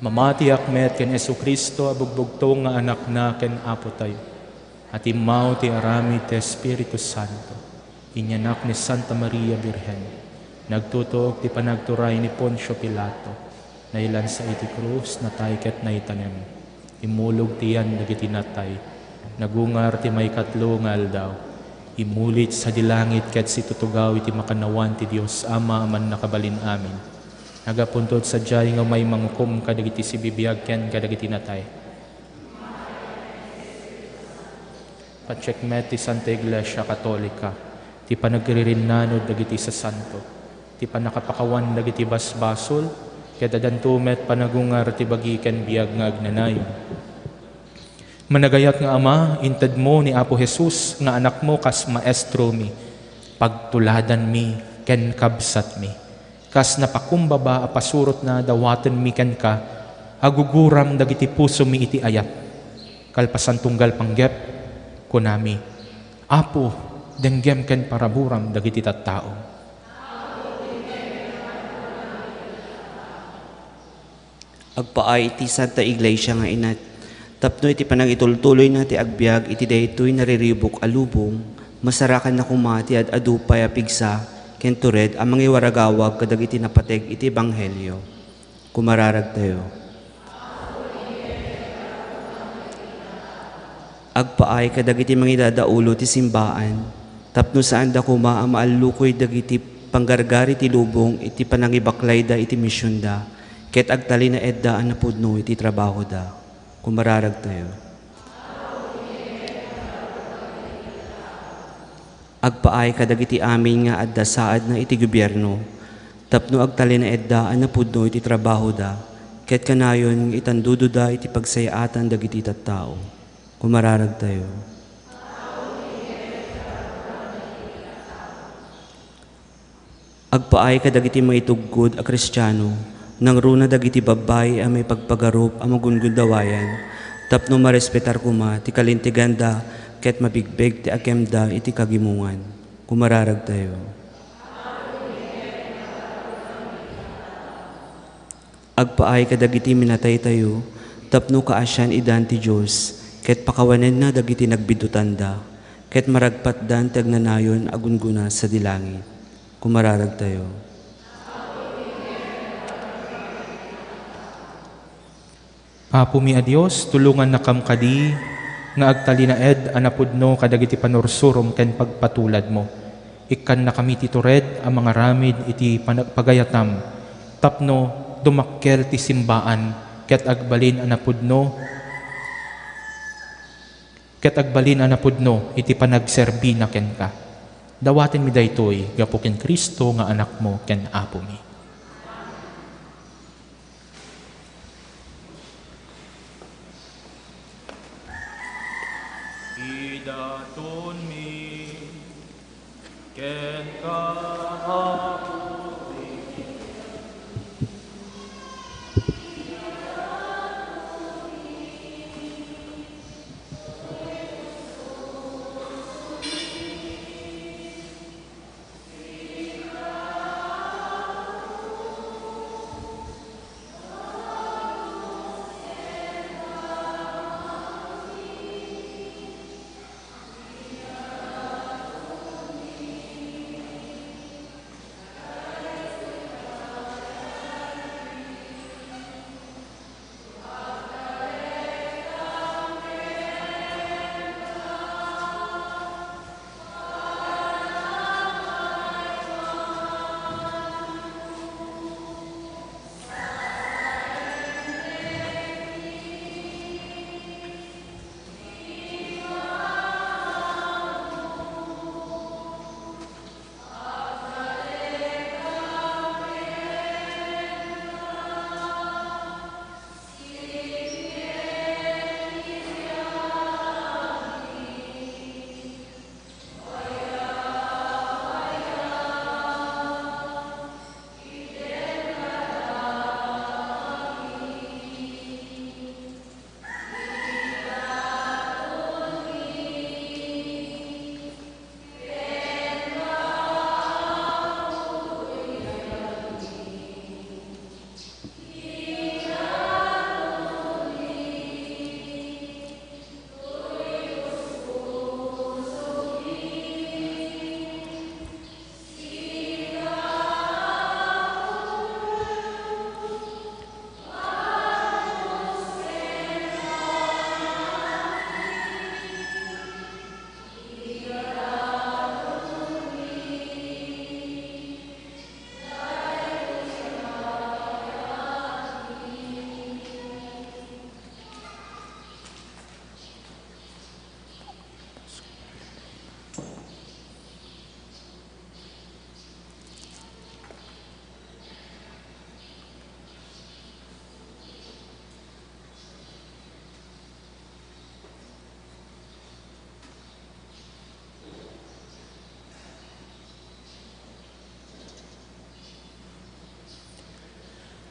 Mamatiak met ken Jesu-Cristo a bugbugtong nga Anakna ken Apotayo, a timmaw ti aramid ti Espiritu Santo, inyanak ni Santa Maria Birhen, nagtutuok ti panagturay ni Poncio Pilato, nailansa iti krus, natay ket naitanem. Immulog ti yan dagiti natay. Nagungar ti maikatlo nga aldaw. Immulit sadi langit ket situtugaw iti makannawan ti Dios Ama a Mannakabalin-amin. Nagapunto sadiay nga umay mangukom kadagiti sibibiag ken kadagiti natay. Patiek met ti Santa Iglesia Katolika, ti panagrinnanod dagiti sasanto, ti pannakapakawan dagiti basbasol, ket addanto met panagungar ti bagi ken biag nga agnanayon. Managayat nga Ama, intedmo ni Apo Jesus nga Anakmo kas Maestromi, pagtuladanmi ken kabsatmi. Kas napakumbaba a pasurotna, dawatenmi kenka, aguguram dagiti pusomi iti ayat. Kalpasan tunggal panggep, kunami, Apo, denggem ken paraburam dagiti tattao. Agpaay iti Santa Iglesia nga inat, tapno iti panangitultuloyna ti agbiag iti daytoy nariribuk a lubong, masarakanna koma ti ad-adu pay a pigsa ken tured a mangiwaragawag kadagiti napateg iti ebanghelio. Kumararagtayo. Agpaay kadagiti mangidadaulo ti simbaan, tapno saanda koma a maallukoy dagiti panggargari ti lubong iti panangibaklayda iti misionda, ket agtalinaedda a napudno iti trabahoda. Kumararagtayo. Agpaay kadagiti amin nga adda saadna iti gobierno, tapno agtalinaedda a napudno iti trabahoda, ket kanayon nga itandudoda iti pagsayaatan dagiti tattao. Kumararagtayo. Agpaay kadagiti maitugkod a Kristiano, nangruna dagiti babbai a maipagpagarup a magungundawayan, tapno marespetar koma ti kalinteganda ket mabigbeg ti akemda iti kagimongan. Kumararagtayo. Agpaay kadagiti minataytayo tapno kaasian idan ti Dios, ket pakawanenna dagiti nagbiddutanda, ket maragpatdan ti agnanayon a gunggona sadi langit. Kumararagtayo. Apomi a Dios, tulongannakam kadi nga agtalinaed a napudno kadagiti panursurom ken pagpatuladmo. Ikkannakami ti tured a mangaramid iti panagpagayatam tapno dumakkel ti simbaan ket agbalin a napudno, ket agbalin a napudno iti panagserbina kenka. Dawatenmi daytoy gapu ken Cristo nga Anakmo ken Apomi. Idatonmi kenka, Apo.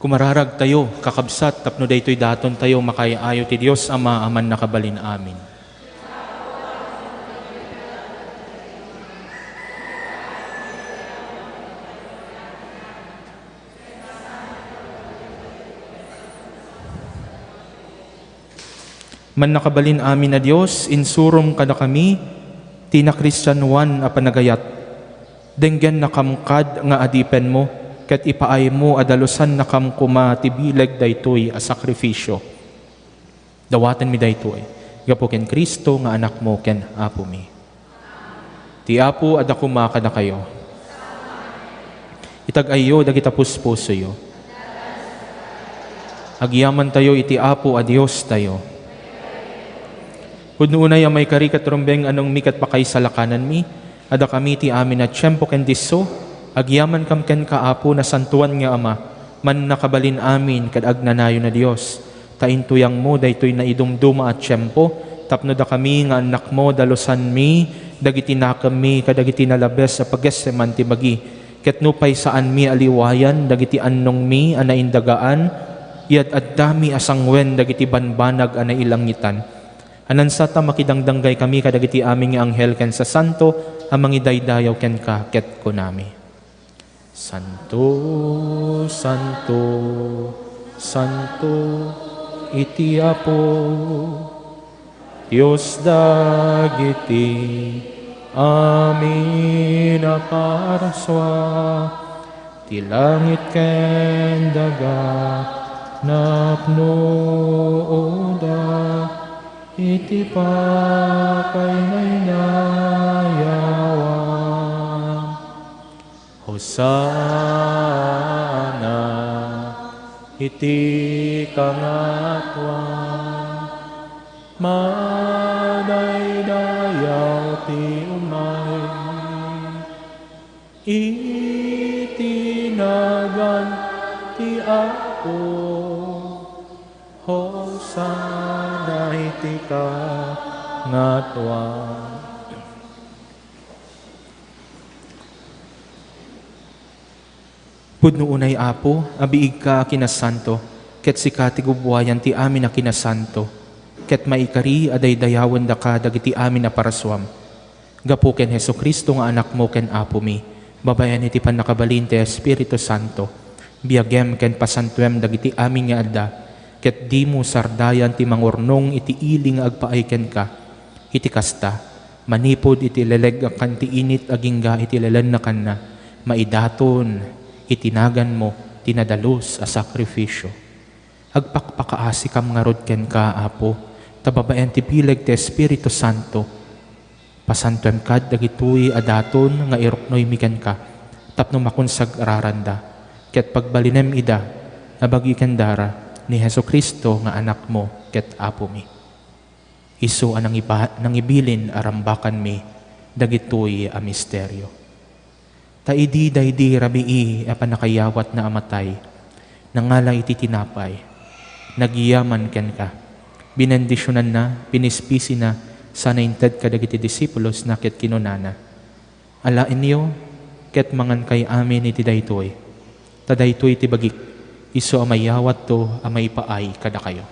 Kumararagtayo, kakabsat, tapno daytoy datontayo makaay-ayo ti Dios Ama a Mannakabalin Amin. Mannakabalin Amin a Dios, insurom kadakami ti nakristianoan a panagayat. Denggennakam kad nga adipenmo, ket ipaaymo a dalusannakam koma ti bileg daytoy a sakrifisio. Dawatenmi daytoy gapu ken Cristo nga Anakmo ken Apomi. Ti Apo adda koma kadakayo. Itag-ayyo dagita puspusoyo. Agyamantayo iti Apo a Diostayo. Pudno unay a maikari ket rumbeng a nangmi ket pakaisalakananmi, a dakami ti amin a tiempo ken disso, agyamankam kenka, Apo, nasantoan nga Ama, Mannakabalin Amin ket agnanayon a Dios. Ta intuyangmo daytoy naidumduma a tiempo tapno dakami nga annakmo dalusanmi dagiti nakemmi kadagiti nalabes a pagesseman ti bagi, ket nupay saanmi a liwayan dagiti annongmi a naindagaan, iyad-addami a sanguen dagiti banbanag a nailangitan. Anansat a makidangdanggaykami kadagiti amin nga anghel ken sasanto a mangidaydayaw kenka ket kunami, Santo, santo, santo iti Apo, Dios dagiti amin a parasua, ti langit ken daga napnoda iti pakainaynayawan. Hosanna iti kangatoan. Madaydayaw ti umay iti nagan ti Apo. Hosanna iti kangatoan. Pudno unay, Apo, a biigka a kinasanto, ket sika ti gubuayan ti amin a kinasanto, ket maikari a daydayawendaka dagiti amin a parasuam. Gapu ken Jesu-Cristo nga Anakmo ken Apomi, babaen iti pannakabalin ti Espiritu Santo, biagem ken pasantuem dagiti amin nga adda, ket dimo sardayan ti mangurnong iti ili nga agpaay kenka. Iti kasta, manipud iti leleg-akan ti init agingga iti lelennakanna, maidaton iti naganmo ti nadalus a sakrifisio. Agpakpakaasikam ngarud kenka, Apo, ta babaen ti bileg ti Espiritu Santo, pasantuem kad dagitoy a daton nga iruknoymi kenka tapno makonsagraranda, ket pagbalinem ida a bagi ken dara ni Jesu-Cristo nga Anakmo ket Apomi. Isu a nangiba-, nangibilin a rambakanmi dagitoy a misterio. Ta idi daydi rabii a pannakayawatna a matay, nangala iti tinapay, nagyaman kenka, binendisionanna, pinispisina, sana inted kadagiti disipulosna ket kinunana, "Alaenyo ket mangankay amin iti daytoy, ta daytoy ti bagik, isu a mayawatto a maipaay kadakayo."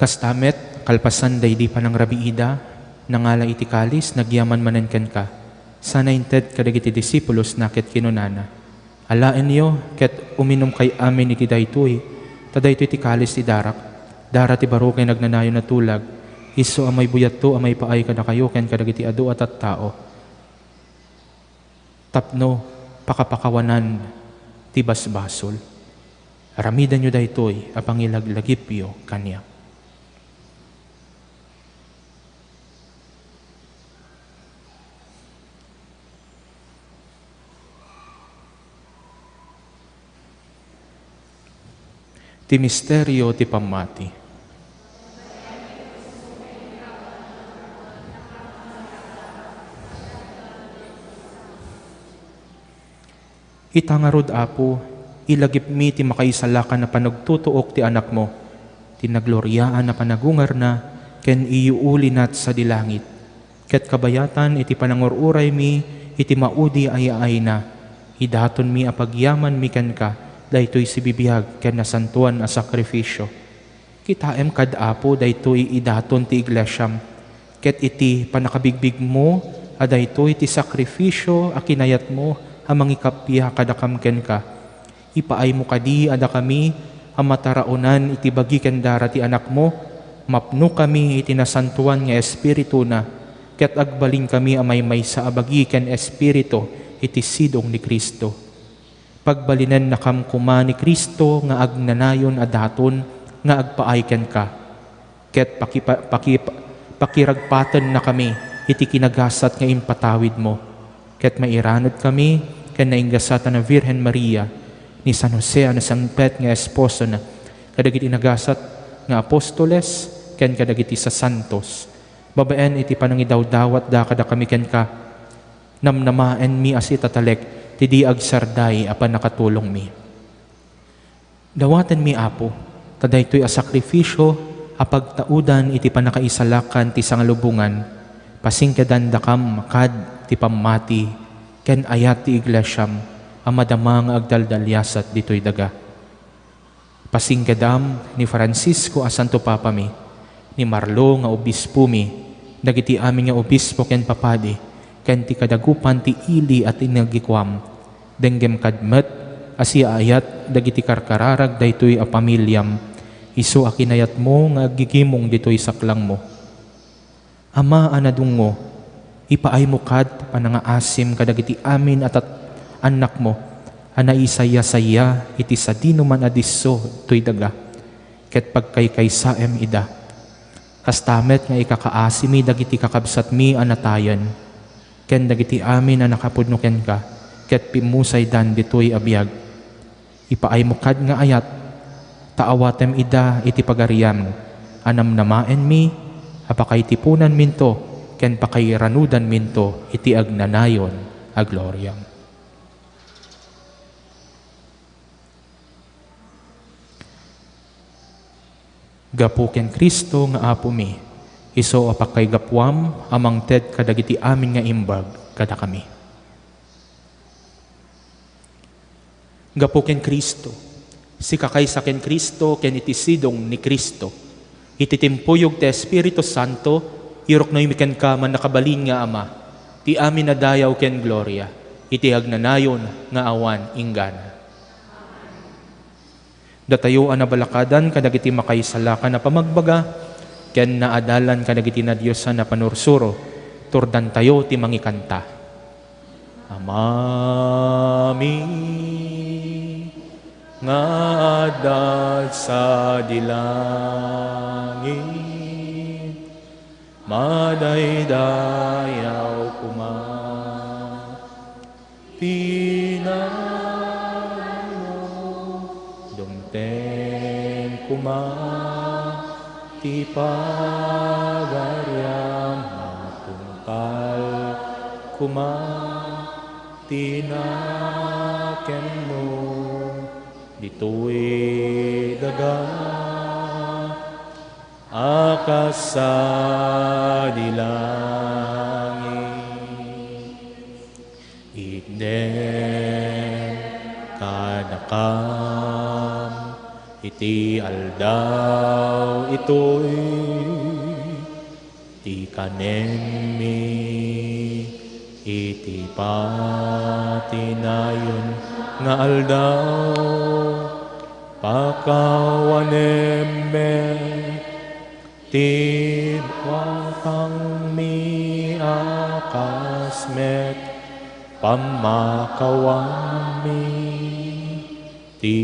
Kasta met, kalpasan daydi panangrabiida, nangala iti kalis, nagyaman manen kenka, sana inted kadagiti disipulosna ket kinunana, "Alaenyo ket uminumkay amin iti daytoy, ta daytoy ti kalis ti darak, dara ti baro ken agnanayon a tulag, isu a maibuyatto a maipaay kadakayo ken kadagiti adu a tattao, tapno pakapakawanan ti basbasol. Aramidenyo daytoy a pangilaglagipyo kaniak." Ti misterio ti pammati. Ita ngarud, Apo, ilagipmi ti makaisalakan a panagtutuok ti Anakmo, ti nagloriaan a panagungarna, ken iyuulinat sadi langit. Ket kabayatan iti panangur-uraymi iti maudi a yaayna, idatonmi a pagyamanmi kenka daytoy sibibiag ken nasantoan a sakrifisio. Kitaem kad, Apo, daytoy idaton ti iglesiam, ket iti pannakabigbigmo a daytoy ti sakrifisio a kinayatmo a mangikappia kadakam kenka, ipaaymo kadi a dakami a mataraonan iti bagi ken dara ti Anakmo, mapnokami iti Nasantoan nga Espirituna, ket agbalinkami a maymaysa a bagi ken espiritu iti sidong ni Cristo. Pagbalinennakam koma ni Cristo nga agnanayon a daton nga agpaay kenka, ket pakipa-, pakipa-, pakiragpatennakami iti kinagasat nga impatawidmo, ket mairanudkami ken naingasatan a Virgen Maria, ni San Jose a nasangpet nga esposona, kadagiti nagasat nga apostoles, ken kadagiti sasantos, babaen iti panangidawdawatda kadakami kenka. Namnamaenmi a sitatalek ti di agsarday a pannakatulongmi. Dawatenmi, Apo, ta daytoy a sakrifisio a pagtaudan iti pannakaisalakan ti sangalubongan, pasingkedandakam kad ti pammati ken ayat ti iglesiam a madama nga agdaldaliasat ditoy daga. Pasingkedam ni Francisco a Santo Papami, ni Marlo nga Obispomi, dagiti amin nga obispo ken papadi, ken ti kadagupan ti ili a tinagikuam. Denggem kad met a siaayat dagiti karkararag daytoy a pamiliam, isu a kinayatmo nga aggigimong ditoy saklangmo. Ama a nadungngo, ipaaymo kad panangaasim kadagiti amin a tat-, annakmo a naisayasaya iti sadinoman a disso toy daga, ket pagkaykaysaem ida. Kasta met nga ikakaasimi dagiti kakabsatmi a natayen, ken dagiti amin a nakapudno kenka, ket pimmusaydan ditoy a biag. Ipaaymo kad nga ayat, ta awatem ida iti pagariam, a namnamaenmi, a pakaitiponanminto, ken pakairanudanminto iti agnanayon a gloriam. Gapu ken Cristo nga Apomi, isu a pakaigapuam a mangted kadagiti amin nga imbag kadakami. Gapu ken Cristo, sikakaysa ken Cristo ken iti sidong ni Cristo, iti timpuyog ti Espiritu Santo, iruknoymi kenka, mannakabalin nga Ama, ti amin a dayaw ken gloria, iti agnanayon nga awan inggana. Datayo a nabalakadan kadagiti makaisalakan a pamagbaga ken naadalan kadagiti nadiosan a panursuro, turdantayo ti mangikanta. Amami nga adda sadi langit, madaydayaw koma ti naganmo, dumteng koma ti pagariam, matungpal koma ti nakemmo ditoy daga a kas sadi langit. Itdem kadakam iti aldaw itoy ti kanemmi iti patinayon nga aldaw. Pakawanem met ti batangmi a kas met pammakawami ti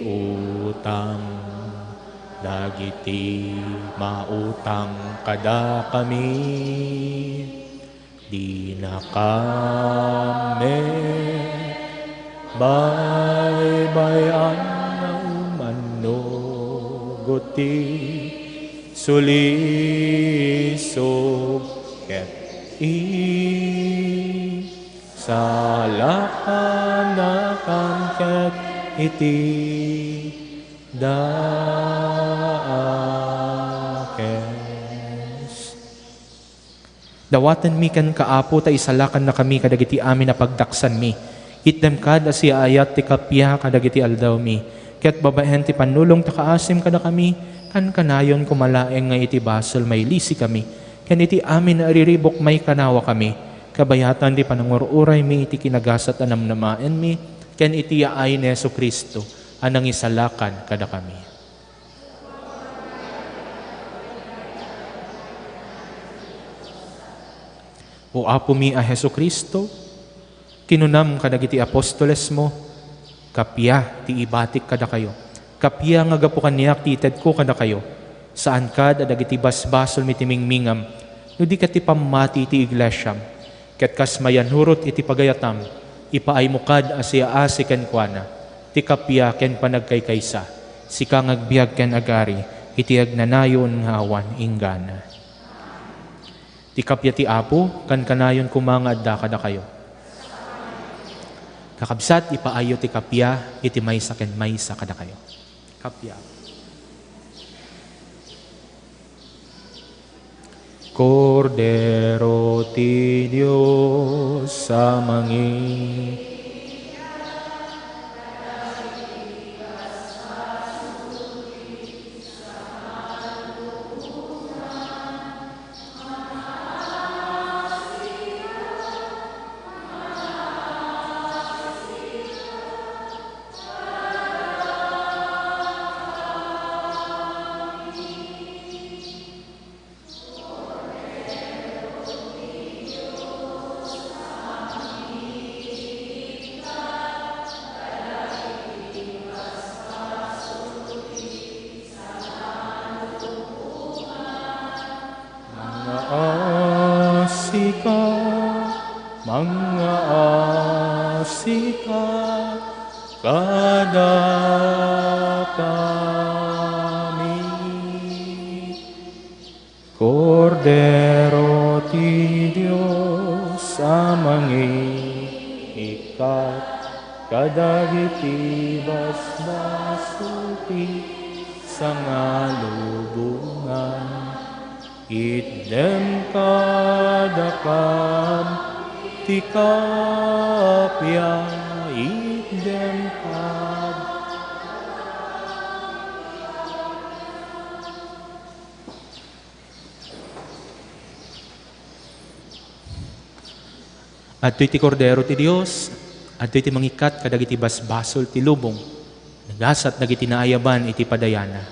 utang dagiti mautang kadakami. Dinakam met baybay-an nga umannugot ti sulisog ket isalakannakam ket iti daaken. Dawatenmi kenka, Apo, ta isalakannakami kadagiti amin a pagdaksanmi. Itdem kad a siaayat ti kappia kadagiti aldawmi, ket babaen ti pannulong ta kaasim kadakami, kankanayon koma laeng nga iti basol mailisikami, ken iti amin a riribuk maikanawakami, kabayatan ti panangur-uraymi iti kinagasat a namnamaenmi, ken iti yaay ni Jesu-Cristo a nangisalakan kadakami. O Apomi a Jesu-Cristo, kinunam kadagiti apostolesmo, "Kappia ti ibatik kadakayo. Kappia nga gapu kaniak ti itedko kadakayo. Saan kad a dagiti basbasolmi ti mingmingam, no di ket ti pammati ti iglesiam. Ket kas mayannurot iti pagayatam, ipaaymo kad a siaasi kenkuana ti kappia ken panagkaykaysa, sika nga agbiag ken agari iti agnanayon nga awan inggana." Ti kappia ti Apo, kankanayon koma nga adda kadakayo. Kakabsat, ipaayyo ti kappia iti maysa ken maysa kadakayo. Kappia. Kordero ti Dios a mangi- Mangaasika, mangaasika kadakami. Kordero ti Dios a mangiikkat kadagiti basbasol ti sangalubongan, itdem kadakam ti kappia, itdem kad- Adtoy ti Kordero ti Dios, adtoy ti mangikkat kadagiti basbasol ti lubong, nagasat dagiti naayaban iti padayana.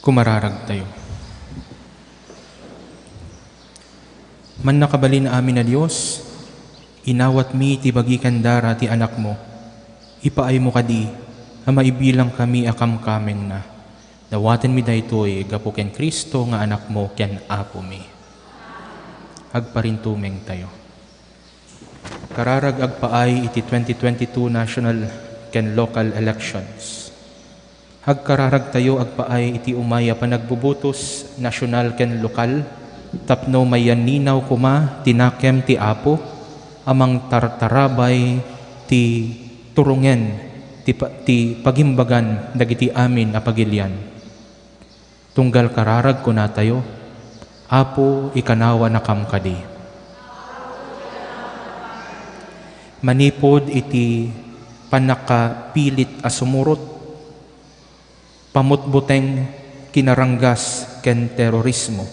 Kumararagtayo. Mannakabalin amin a Dios, inawatmi ti bagi ken dara ti Anakmo. Ipaaymo kadi a maibilangkami a kamkamengna. Dawatenmi daytoy gapu ken Cristo nga Anakmo ken Apomi. Agparintumengtayo. Kararag agpaay iti twenty twenty-two national ken local elections. Agkararagtayo agpaay iti umay a panagbubutos, nasional ken lokal, tapno mayanninaw koma ti nakem ti Apo a mangtartarabay ti turongen ti pa-, ti pagimbagan dagiti amin a pagilian. Tunggal kararag kunatayo, Apo, ikanawanakam kadi. Manipud iti pannakapilit a sumurot, pamutbuteng, kinaranggas, ken terorismo.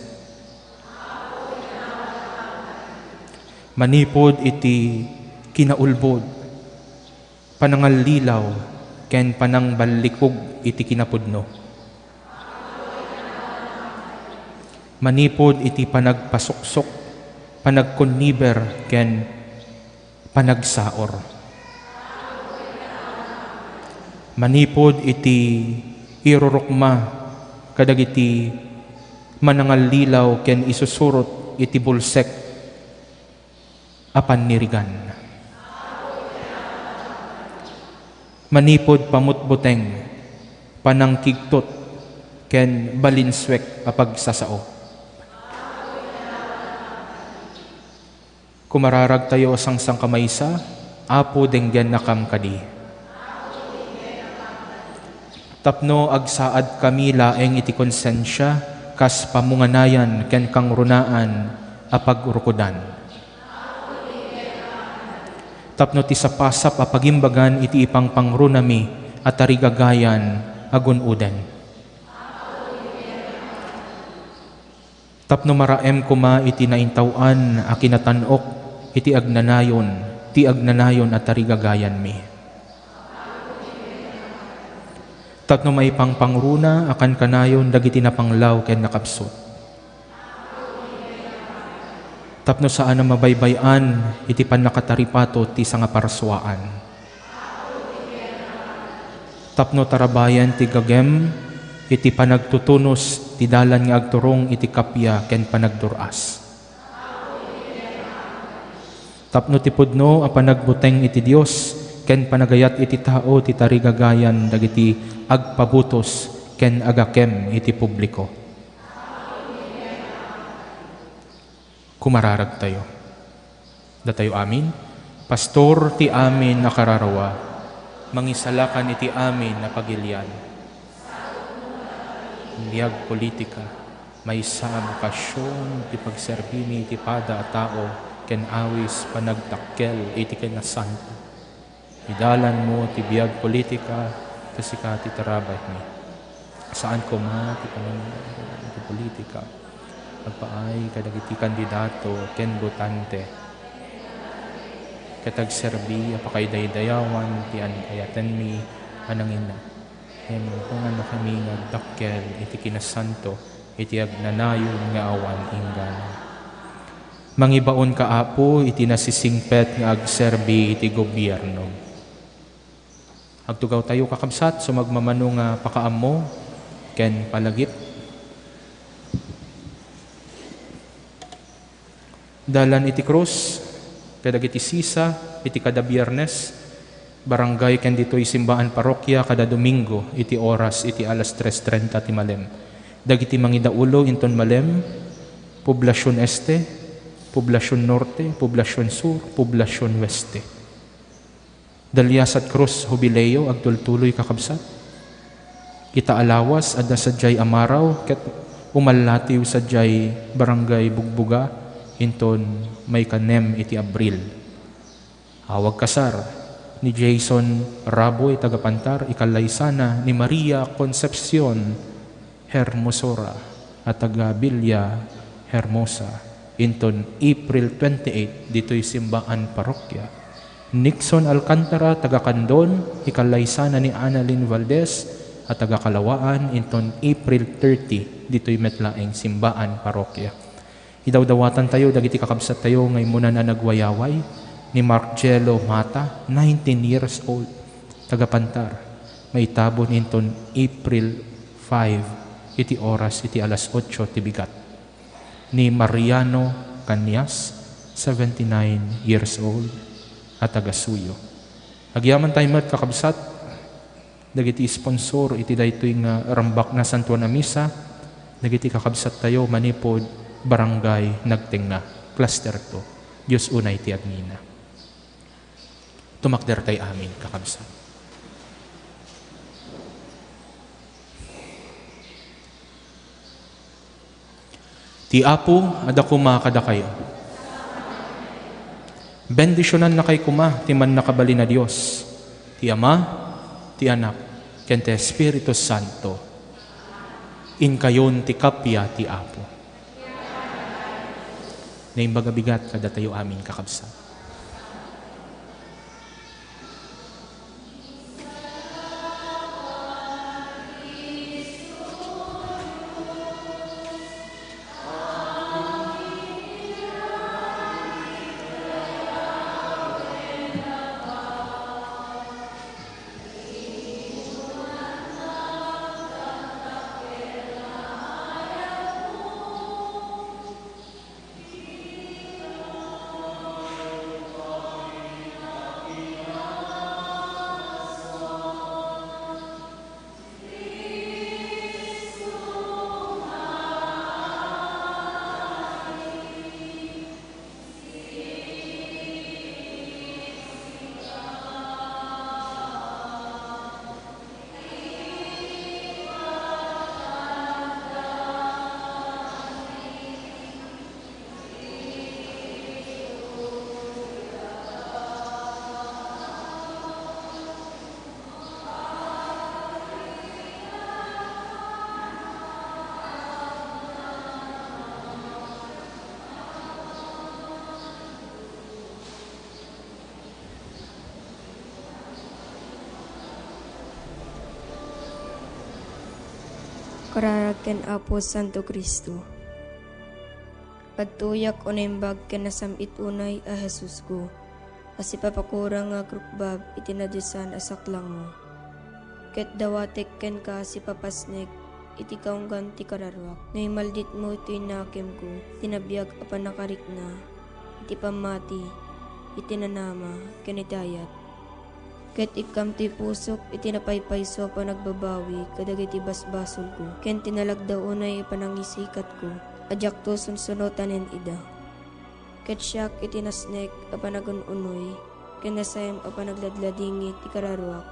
Manipud iti kinaulbod, panangallilaw, ken panangballikog iti kinapudno. Manipud iti panagpasuksok, panagkonniber, ken panagsaor. Manipud iti irurukma kadagiti manangallilaw ken isusurot iti bulsek a pannirigan. Manipud pamutbuteng, panangkigtot, ken balinsuek a pagsasao. Kumararagtayo a sangsangkamaysa, Apo, denggennakam kadi. Tapno agsaadkami laeng iti konsensia kas pamunganayan ken kangrunaan a pagrukodan. Tapno ti sapasap a pagimbagan iti ipangpangrunami a tarigagayan agun-oden. Tapno maraem koma iti naintaw-an a kinatan-ok iti agnanayon, ti agnanayon a tarigagayanmi. Tapno maipangpangruna a kankanayon dagiti napanglaw ken nakapsut. Tapno saan a mabaybay-an iti pannakataripato ti sangaparsuaan. Tapno tarabayen ti gagem iti panagtutunos ti dalan nga agturong iti kappia ken panagdur-as. Tapno ti pudno a panagbuteng iti Dios ken panagayat iti tao ti tarigagayan dagiti agpabutos ken agakem iti publiko. Kumararagtayo. Datayo amin, pastor ti amin a kararua, mangisalakan iti amin a pagilian. Biag politika, maysa a bokasion ti pagserbimi iti pada a tao ken awis panagdakkel iti kinasanto. Idalanmo ti biag politika, ta sika ti tarabami. Saan koma ti panang-, ti politika. Agpaay kadagiti kandidato ken botante. Ket agserbi a pakaidaydayawan ti an-, ayatenmi a nanginna. Ngem kung annakami nga agdakkel iti kinasanto, iti agnanayon nga awan inggana. Mangibaonka, Apo, iti nasisingpet nga agserbi iti gobierno. Agtugawtayo, kakabsat, sumagmamano nga pakaammo ken palagip. Dalan iti krus, kadagiti sisa, iti kada Biernes, barangay ken ditoy simbaan parokya kada Domingo iti oras iti alas tres trenta ti malem. Dagiti mangidaulo inton malem, Poblacion Este, Poblacion Norte, Poblacion Sur, Poblacion Oeste. Daliasat Cruz Jubileo agtultuloy, kakabsat. Ita a lawas, adda sadiay a maraw ket umallatiw sadiay Barangay Bugbuga inton maikanem iti Abril. Awagkasar ni Jason Raboy, taga Pantar, ikallaysana ni Maria Concepcion Hermosora a taga Villa Hermosa, inton April twenty-eight ditoy simbaan parokya. Nixon Alcantara, taga Candon, ikallaysana ni Annalyn Valdez a taga-Calauan inton April thirty ditoy met laeng simbaan, parokya. Idawdawatantayo dagiti kakabsattayo nga immunan a nagwayaway, ni Marcelo Mata, nineteen years old, taga-Pantar, maitabon inton April five iti oras iti alas otso ti bigat. Ni Mariano Cañas, seventy-nine years old, a taga-Suyo. Agyamantayo met, kakabsat, dagiti sponsor iti daytoy nga rambak nasantoan a misa, dagiti kakabsattayo manipud Barangay Nagtenga, Cluster two. Dios unay ti agnina. Tumakdertay amin, kakabsat. Ti Apo adda koma kadakayo. Bendisionannakay koma ti Mannakabalin a Dios, ti Ama, ti Anak, ken ti Espiritu Santo. Inkayon ti kappia ti Apo. Naimbag a bigat kadatayo amin, kakabsat. Kararag ken Apo Santo Cristo. Agtuyak o naimbag ken nasam-it unay a Jesusko, a sipapakurang nga agrukbab iti nadiosan a saklangmo. Ket dawatek kenka a sipapasnek iti kaunggan ti kararuak. No imalditmo iti nakemko, iti nabiag a pannakarikna, iti pammati, iti nanama, ken iti ayat. Ket ikkam ti pusok iti napaypayso a panagbabawi kadagiti basbasolko, ken ti nalagda unay a panangisikatko a diakto sunsunotanen ida. Ket siak iti nasnek a panagun-unoy, ken nasayam a panagladladingit ti kararuak.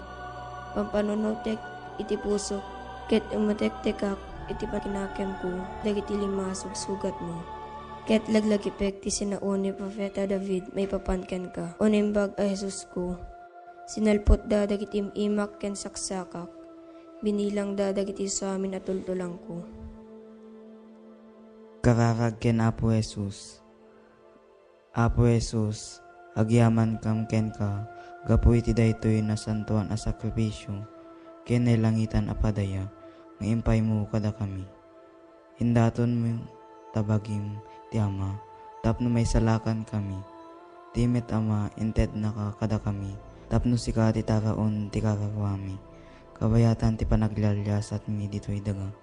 Pampanunotek iti pusok, ket umetektekak iti pakinakemko dagiti lima a sugsugatmo. Ket laglagipek ti sinaon ni Profeta David maipapan kenka, o Naimbag a Jesusko. Sinalputda dagiti im-imak ken saksakak, binilangda dagiti samin a tultulangko. Kararag ken Apo Jesus. Apo Jesus, agyamankam kenka gapu iti daytoy nasantoan a sakrifisio ken nailangitan a padaya nga impaymo kadakami. Indatonmo ta bagim ti Ama tapno maisalakan kami. Ti met Ama, intednaka kadakami tapno sika ti taraon ti kararuami, kabayatan ti panaglialiasatmi ditoy daga.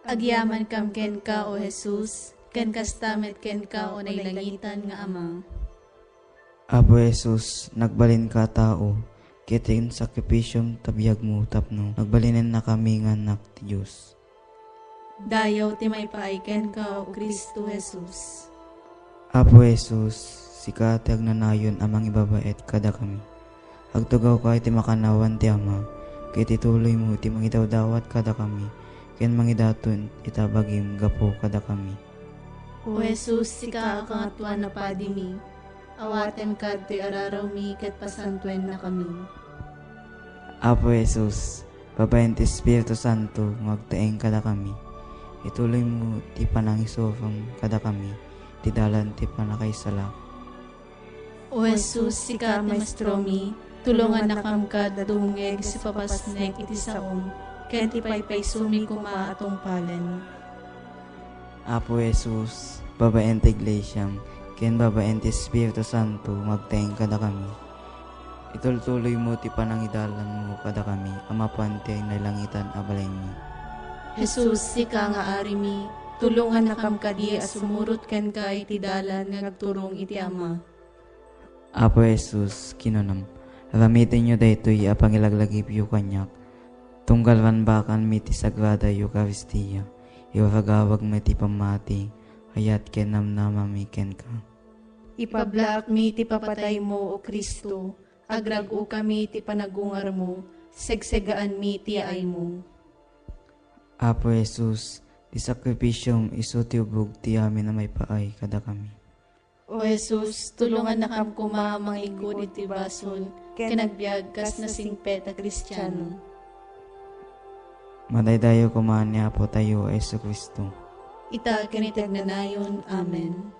Agyamankam kenka, O Jesus, ken kasta met kenka, O nailangitan nga Ama. Apo Jesus, nagbalinka a tao, ket ti insakripisom ta biagmo tapno nagbalinennakami nga annak ti Dios. Dayaw ti maipaay kenka, O Cristo Jesus. Apo Jesus, sika ti agnanayon a mangibabaet kadakami. Agtugawka iti makannawan ti Ama, ket ituloymo iti mangidawdawat kadakami, ken mangidaton ita bagim gapu kadakami. O Jesus, sika a Kangatoan a Padimi, awatenka ditoy ararawmi ket pasantuennakami. Apo Jesus, babaen ti Espiritu Santo nga agtaeng kadakami, ituloymo ti panangisurom kadakami ti dalan ti pannakaisalakan. O Jesus, sika a Maestromi, Tulongannakam kad dumngeg iti papasnek iti saom, ken ti paypaysomi koma a tungpalen. Apo Jesus, babaen ti Iglesiam, ken babaen ti Espiritu Santo, agtaeng kadakami. Itultuloymo ti panangidalanmo kadakami a mapan ti nailangitan a balaymi. Jesus, sika nga arimi, tulongannakam kadi a sumurot kenka iti dalan nga agturong iti Ama. Apo Jesus, kinunam, aramitenyo daytoy a pangilaglagipyo kaniak, tunggal banbakanmi ti Sagrada Eukaristia, iwaragawagmi ti pammati, ayat ken namnamami kenka. Ipablaakmi ti papataymo, O Cristo, agrag-okami ti panagungarmo, segsegaanmi ti yaaymo. Apo Jesus, ti sakrifisiom isu ti ubog ti amin a maipaay kadakami. O Jesus, tulongannakam koma a manglingkud iti basol ken agbiag kas nasingpet a Kristiano. Madaydayaw koma ni Apotayo a Jesu-Cristo. Ita ken iti agnanayon. Amen.